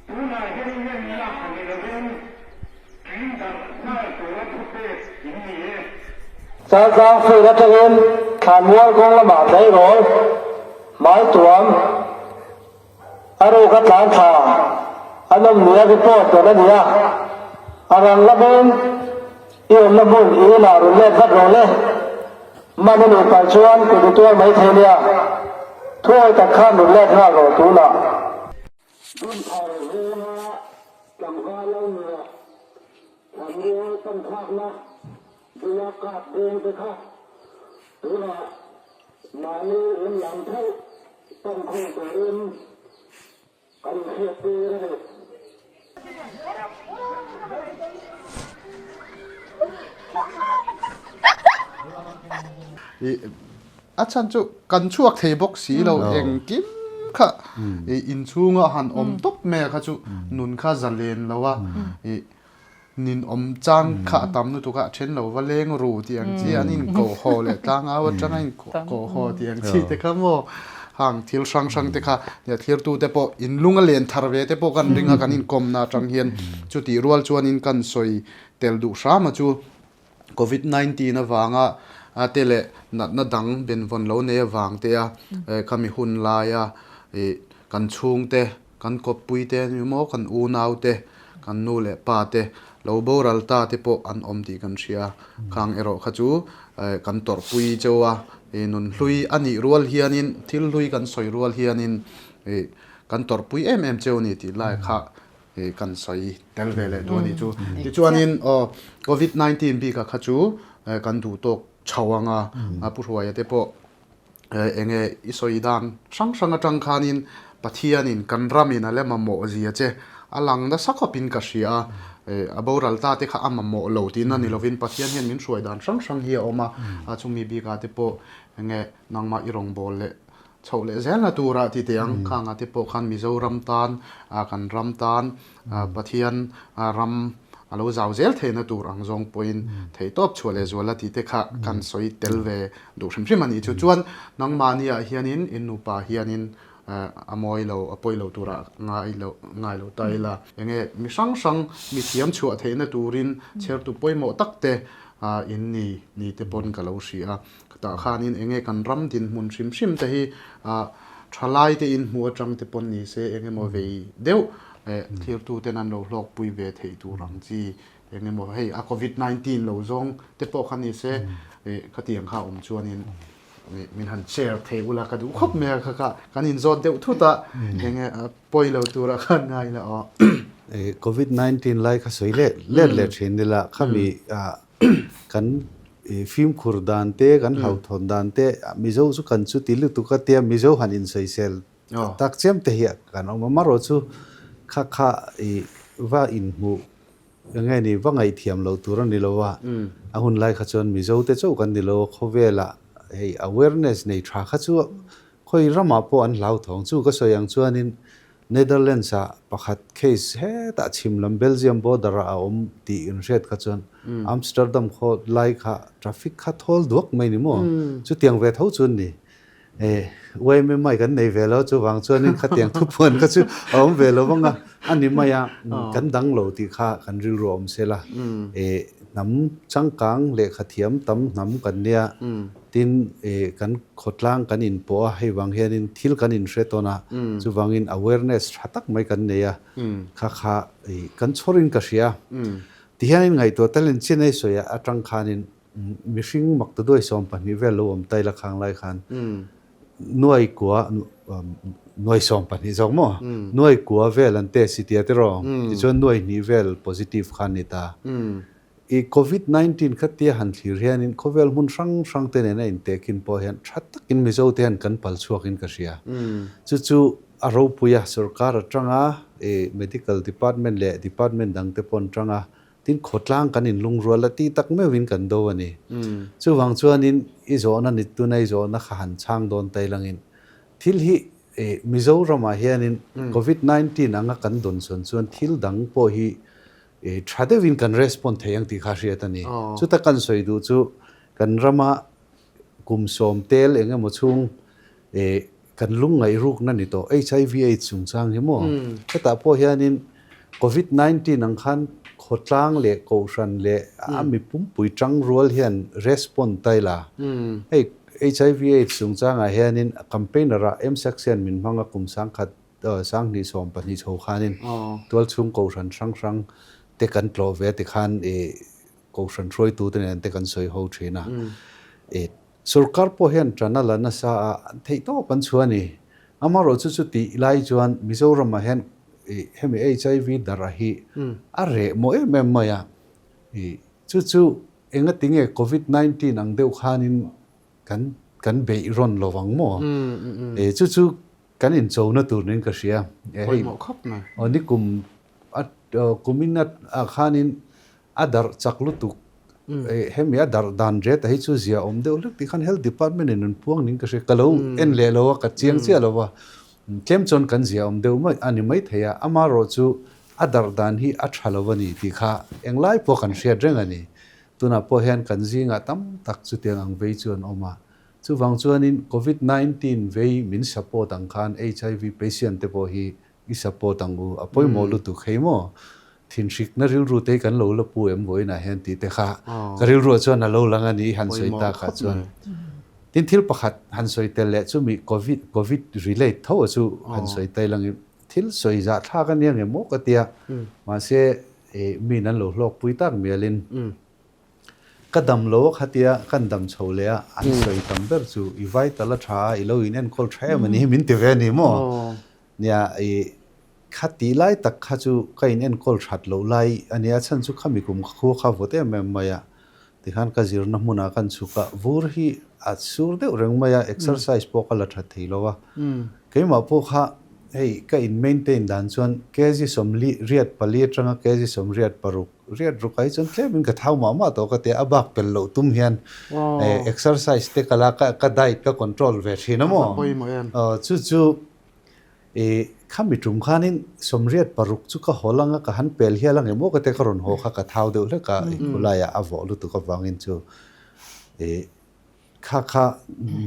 tunah hian ngenna ni lovin tui darh nghal tura thupek in ni e. Chaltlang field atangin Thlanmual kawng lamah tleirawl hmaituam A ruk a tlan thla an awm nia report dawn a ni a, a rang lamin i awmna hmun i inah rawn let vat rawh le. Man a nih palh chuan kut i tuar mai thei nia, thuawi tak khan rawn let nghal rawh tunah. Dinthar zinga tlangval lo nia thlanmual panthlakna bula kap deng te kha tunah mahni in lam theuh Pan khawng turin kan inhriat tir a ni. I a chhan chu kan chhuak thei bawk si lo engkim kha i inchhunga han awm tawp mai a kha chu nun kha zalen lo a i Nin awm chang kha a tam lutuk a, a then lo va leng ru tih ang chi, an inkoh haw leh tlang au atanga inkoh haw tih ang chi te kha maw hang thil hrang hrang te kha nia thirtu te pawh in lung a len thar ve te pawh kan ring a kan inkawmna atang hian chutih rual chuanin kan sawi tel duh hram a chu Covid 19 avanga te leh natna dang benvawn lo nei avang te a khami hun laia ih kan chhungte Kan kawppui te ni maw, kan unau te, kan nu leh pa te, lo boral ta te pawh an awm tih kan hria. Khang erawh kha chu kan tawrhpui cheu a, nun hlui a nih rual hianin, thil hlui kan sawi rual hianin kan tawrhpui em em cheu a ni tih lai kha kan sawi tel ve leh duh a nih chu. Tichuanin aw Covid 19 bikah kha chu kan duh tawk chho ang a, Pu Hruaia te pawh Eng nge i sawi dan hrang hrang atang khanin Pathianin kan ramin a la mamawh zia che a lang nasa khawpin ka hria a, a boral ta te kha a mamawh lo tihna ni lovin Pathian hian min hruai dan hrang hrang hi a awm a, a chumi bikah te pawh eng nge nangmah i rawngbâwl leh chhoh leh zelna turah ti teh ang khangah te pawh khan Mizoram tan kan ram tan Pathian ram a lo zau zel theihna tur ang zawng pawhin theihtawp chhuah leh zual a tih te kha kan sawi tel ve duh hrim hrim a nih chu. Chuan nangmahniah hianin in nupa hianin a mawi lo, a pawi lo turah ngai lo ngai lo ta ila. Enge mi hrang hrang mi thiam chhuah theihna turin chhertu pawimawh tak te in ni ni te pawn ka lo hria a. Tah khanin enge kan ram dinhmun hrim hrim te hi thalai te in hmuh atang te pawn ni se eng emaw vei deuh thirtu ten an lo hlawkpui ve theih tur ang chi eng emaw hei a covid 19 lo zawng te pawh kha ni se khatiang kha awm chuanin min han share thei ula ka duh khawp mai a kha kha kan inzawt deuh thut a enge pawi lo tura khan ngai la aw. Covid 19 lai kha sawi let let leh thin ila khami Kan fimkhur dan te, kan hlauhthawn dan te, Mizo chu kan chu ti lutuk a tia Mizo han insawisel tak chiam te hi kan awm a. Marawh chu kha kha i va inhmuh eng nge ni va ngaihthiam loh tur a ni lo a. A hun lai kha chuan Mizo te chauh kan ni lo a, khawvelah hei awareness nei tha kha chu khawi ramah pawh an hlauthawng. Chu ka sawi ang chuanin Netherlands ah pakhat case hetah chhim lam Belgium border ah a awm tih in hriat kha chuan Amsterdam khaw lai kha traffic kha thawl duak mai ni maw? Chutiang ve tho chuan ni. Eh YMMI kan nei ve lo chuvang chuanin khatiang thupuan kha chu a awm ve lo vang a, a ni mai a kan dang lo tih kha kan rilru a awm sela. Eh hnam changkang lehkha thiam tam hnam kan nia. Tin, kan khawtlang kan inpawh a, hei vang hianin thil kan inhre tawn a, chuvangin awareness tha tak mai kan nei a, kha kha kan chhawrin ka hria. Tihianin ngaihtuah talin chinei sawi atang khanin mihring maktaduai 12 vel lo awm taila khang lai khan nuai kua nuai 12 zawk maw nuai kua vel an test i tia tiraw tichuan nuai hnih vel positive khan ni ta. I Covid 19 kha tia han thlir hianin khawvel hmun hrang hrang te nena intehkin pawh hian tha takin Mizo te hian kan pal chhuakin ka hria. Chu chu a ropui a, sorkar atanga i medical department leh department dang te pawh an tang a, tin khawtlang kan inlungrual a tih tak meuhin kan do a ni. Chuvang chuanin i zawhna ni tuna i zawhna kha han chhang dawn ta ilangin thil hi i Mizoramah hianin Covid 19 anga kan dawnsawn chuan thil dang pawh hi I tha deuhin kan respond thei ang tih kha hriat a ni. Chuta kan sawi duh chu kan rama kum sawm tel eng emaw chhung i kan lungngaih rukna ni tawh HIV AIDS chungchang hi maw? Hetah pawh hianin Covid 19 ang khan khawtlang leh kohhran leh a mi pumpui tang rual hian respond ta ila. Hei HIV AIDS chungchangah hianin campaigner ah MSAC hian min hmang a kum sangkhat Sanghnih 12 chho khanin tualchhung kohhran hrang hrang te kan tlawh ve tikhan i kohhran hruaitu te nen te kan sawi ho thin a. I sorkar pawh hian tan a la nasa a, an theih tawp an chhuah a ni. Amaherawh chu chutih lai chuan Mizoramah hian i hemi HIV darh hi a reh mawh em em mai a. I chu chu engatinge Covid 19 ang deuh khanin kan kan beih rawn lo vang maw? I chu chu Kan inchona tur niin ka hria. Pawimawh khawp mai. Aw ni kum a kumin a khanin a darh chak lutuk hemi a darh dan ret a hi chu zia awm deuh hlek tih khan health department in an puang niin ka hria. Ka lo en leh lo a, ka chiang chiah lo a. Tlem chuan kan zia awm deuh mai a ni maithei a, amaherawh chu a darh dan hi a tha lo a ni tih kha englai pawh kan hriat reng a ni. Tunah pawh hian kan zingah tam tak chutiang ang vei chu an awm a. Chuvang chuanin Covid 19 vei min support ang khan HIV patient te pawh hi i support ang u, a pawimawh lutuk hei maw? Thinhrikna rilru te hi kan lo la pu em vawiinah hian tih te kha ka rilruah chuan a lo lang a ni i han sawi tak ah chuan. Tin thil pakhat han sawi tel leh chumi Covid Covid relate tho a chu han sawi tel angin thil sawi zah thlak a nia nge maw ka tia mahse miin an lo hlawkpui tak mialin Ka dam lo a khatia kan dam chho leh a, an sawi tam ber chu i vital a tha a, i lo in enkawl tha em a ni hi min ti ve a ni maw? Nia, i khatih lai tak kha chu ka in enkawl that loh lai a nia, chhan chu khami kum ka khua kha vawt em em mai a, tikhan ka zirna hmunah kan chhuk a, vur hi a sur deuh reng mai a, exercise pawh ka la that thei lo a, keimah pawh kha hei ka in maintain dan chuan kg 84 atanga kg 86 Riat ruk ai chuan tlemin ka thau mah mah tawh ka ti a, a bak pel loh tum hian exercise te ka la ka diet ka control ve thin a maw? Chu chu i khami tum khanin 86 chu ka haw lang a, ka han pel hial ang emaw ka ti a, ka rawn haw kha ka thau deuh hlek a, i khulaiah a vawh lutuk avangin chu i kha kha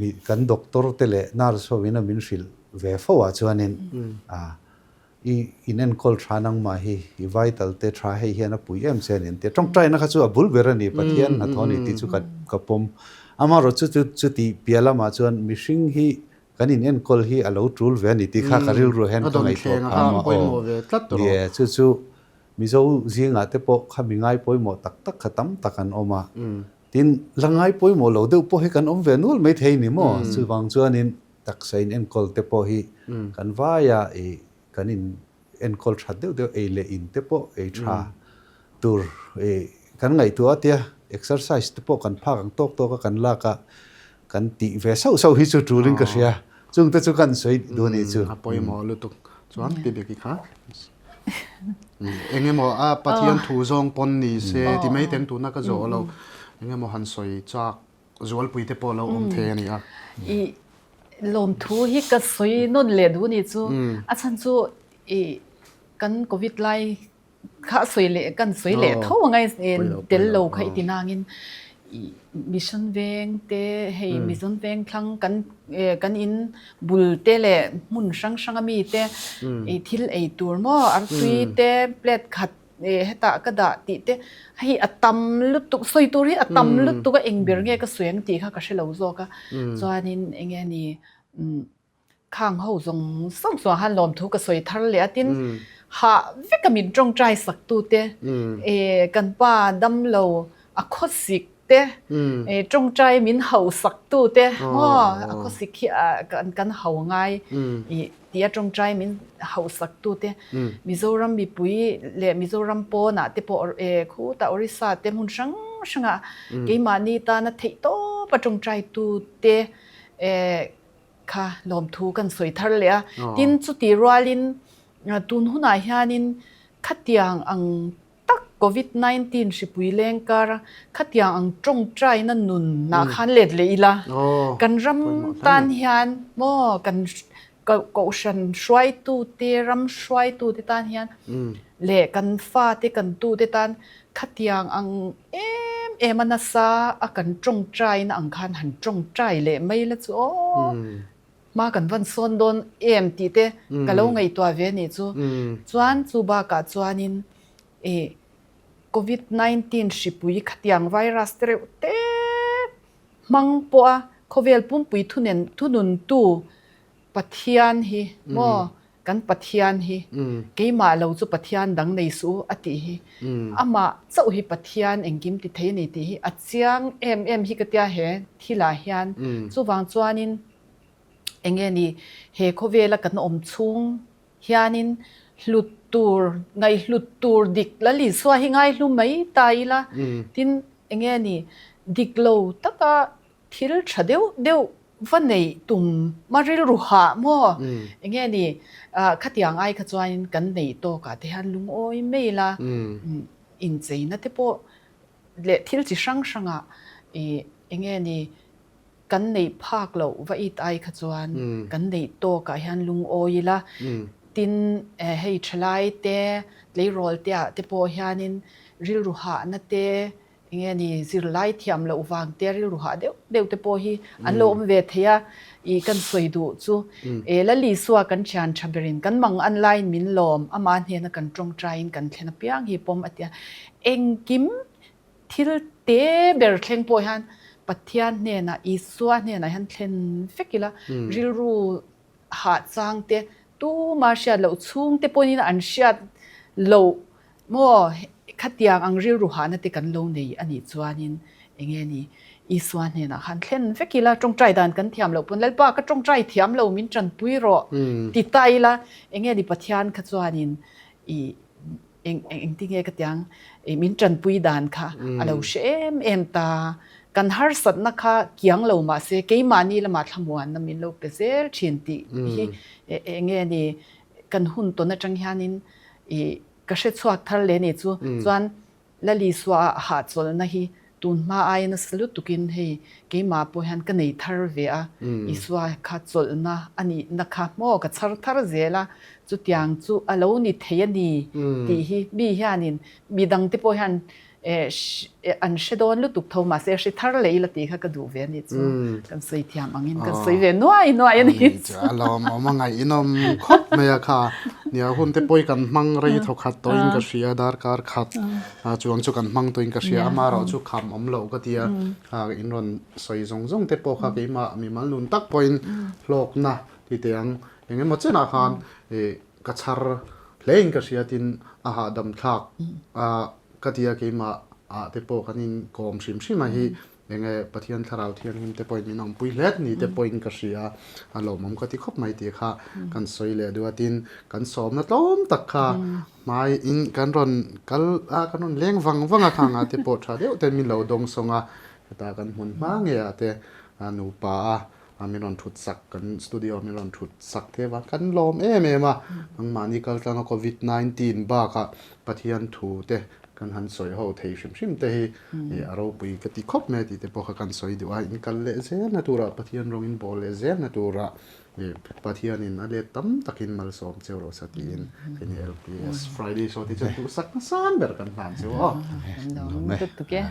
mi kan doctor te leh nurse ho in a min hrilh ve fo ah chuanin a I inenkawl tha nangmah hi i vital te tha hei hian a pui em che a ni an ti a. Tawngtaina kha chu a bul ber a ni, Pathian hnathawh a ni tih chu ka ka pawm. Amaherawh chu chu chuti piah lamah chuan mihring hi kan inenkawl hi a lo tul ve a ni tih kha ka rilruah hian ka ngaihtuah phah maw aw. Ni e, chu chu Mizo zingah te pawh kha mi ngai pawimawh tak tak kha tam tak an awm a. Tin, la ngai pawimawh lo deuh pawh hi kan awm ve nual maithei ni maw? Chuvang chuanin Taksa in enkawl te pawh hi kan vaia i kan in enkawl that deuh deuh ei leh in te pawh ei tha tur i kan ngaihtuah a tia exercise te pawh kan phak ang tawk tawk a kan lak a kan tih ve sauh sauh hi chu tulin ka hria chung te chu kan sawi duh a nih chu. A pawimawh lutuk chuan pi beki kha eng emaw a Pathian thu zawng pawn ni se ti mai ten tuna ka zawh lo eng emaw han sawi chak Zualpui te pawh lo awm thei a ni a. I lawmthu hi ka sawi nawn leh duh ni chu a chhan chu i kan covid lai kha sawi leh kan sawi leh tho anga tel lo kha i ti nangin i mission veng te hei mission veng thlang kan kan in bul te leh hmun hrang hrang ami te i thil ei tur maw artui te plate khat. hetah ka dah tih te hei a tam lutuk sawi tur hi a tam lutuk a eng ber nge ka sawi ang tih kha ka hre lo zawk a chuanin eng nge ni Khang ho zawng zawng chuan khan lawmthu ka sawi thar leh a tin hah vek a min tawngtai sak tu te eh kan pa damlo a khawsik te eh tawngtai min hauh sak tu te maw a khawsik hi a kan hau ngai ih tia tawngtai min hauh sak tu te Mizoram mipui leh Mizoram pawnah te pawh eh khutah Orissa te hmun hrang hrangah keimahni tana theih tawp a tawngtai tu te eh Kha lawmthu kan sawi thar leh a, tin chuti rualin tun hunah hianin khatiang ang tak Covid 19 hripui leng kara khatiang ang tawngtaina nunah khan let leh ila, kan ram tan hian maw kan kohhran hruaitute, ram hruaitute tan hian leh kan fate kan tute tan Khatiang ang em em a nasa a kan tawngtaina ang khan han tawngtai leh mai la chu aw hma kan van sawn dawn em tih te ka lo ngaihtuah ve anih chu. Chuan chu bakah chuanin ih Covid 19 hripui khatiang virus te reuh te hmang pawha khawvel pumpui thunen thununtu Pathian hi maw Kan Pathian hi keimah lo chu Pathian dang nei suh u a tih hi amah chauh hi Pathian engkim ti thei a ni tih hi a chiang em em hi ka tia he thilah hian chuvang chuanin eng nge ni he khawvela kan awm chhung hianin hlut tur ngaihhlut tur dik Lal Isua hi ngaihlu mai ta ila tin eng nge ni dik lo taka thil tha deuh deuh va neih tum ma rilru hah maw? Enge ni khatiang ai kha chuanin kan neih tawkah te hian lungawi mai ila incheina te pawh leh thil chi hrang hrangah enge ni kan neih phak loh va it ai kha chuan kan neih tawkah hian lungawi ila tin hei thalai te tleirawl te ah te pawh hianin rilru hahna te Enge ni zirlai thiam loh vang te rilru hah deuh deuh te pawh hi an lo awm ve thei a, i kan sawi duh chu e Lal Isua kan thian tha berin kan mang an laiin min lawm, amah hnena kan tawngtaiin kan thlen apiang hi pawm a tia. Engkim thil te ber thleng pawh hian Pathian hnenah Isua hnenah hian thlen vek ila rilru hah chang te tuma hriat loh chhung te pawhin an hriat loh Maw, khatiang ang rilru hahna te kan lo nei a nih chuanin enge ni Isua hnenah khan thlen vek ila, tawngtai dan kan thiam loh pawn Lalpa ka tawngtai thiam lo min tanpui rawh ti ta ila, enge ni Pathian kha chuanin i eng engtinge ka tiang i min tanpui dan kha a lo hre em em ta, kan harsatna kha kiang lo mahse keimahni lamah thlamuanna min lo pe zel thin tih hi enge ni kan hun tawn atang hianin I ka hre chhuak thar leh ni chu chuan Lalisua ah hahchawlhna hi tun hma aia nasa lutukin hei keimah pawh hian ka nei thar ve a, Isua kha chawlhna a nihna kha maw ka chhar thar zel a, chutiang chu a lo ni thei a ni tih hi mi hianin midangte pawh hian An hre dawn lutuk tho mahse hre thar leh ila tih kha ka duh ve a nih chu. Kan sawi thiam angin kan sawi ve nuai nuai a nih chu. A lawmawm a ngaihnawm khawp mai a kha. Nia hun te pawh kan hmang rei thaw khat tawhin ka hria darkar khat chuang chu kan hmang tawhin ka hria amaherawh chu kham awm loh ka tia in rawn sawi zawng zawng te pawh kha keimah mimal nun tak pawhin hlawkna ti teh ang eng emaw chenah khan Ka chhar hle in ka hria tin a hahdam thlak a ka ti a keimah ah te pawh kan in kawm hrim hrim a hi enge Pathian thlarau thianghlim te pawhin min awmpui hlet ni te pawhin ka hria a lawmawm ka ti khawp mai tih kha kan sawi leh duh a tin kan sawmna tlawm tak kha hmai in kan rawn kal a kan rawn leng vang vang a khang ah te pawh tha deuh ten min lo dawng sawng a hetah kan hmun hma ngei ah te nupa a A min rawn thut sak, kan studio min rawn thut sak thei avang kan lawm em em a, nangmahni kal tlanga covid 19 bakah Pathian thu te kan han sawi ho thei hrim hrim te hi a ropui ka ti khawp mai tih te pawh kha kan sawi duh a, in kal leh zelna turah Pathian rawng in bawl leh zelna turah Pathianin a let tam takin malsawm cheu rawh sa tiin hei LPS Friday show te chuan duhsak hmasan ber kan hlan cheu aw. Kan lawm lutuk e.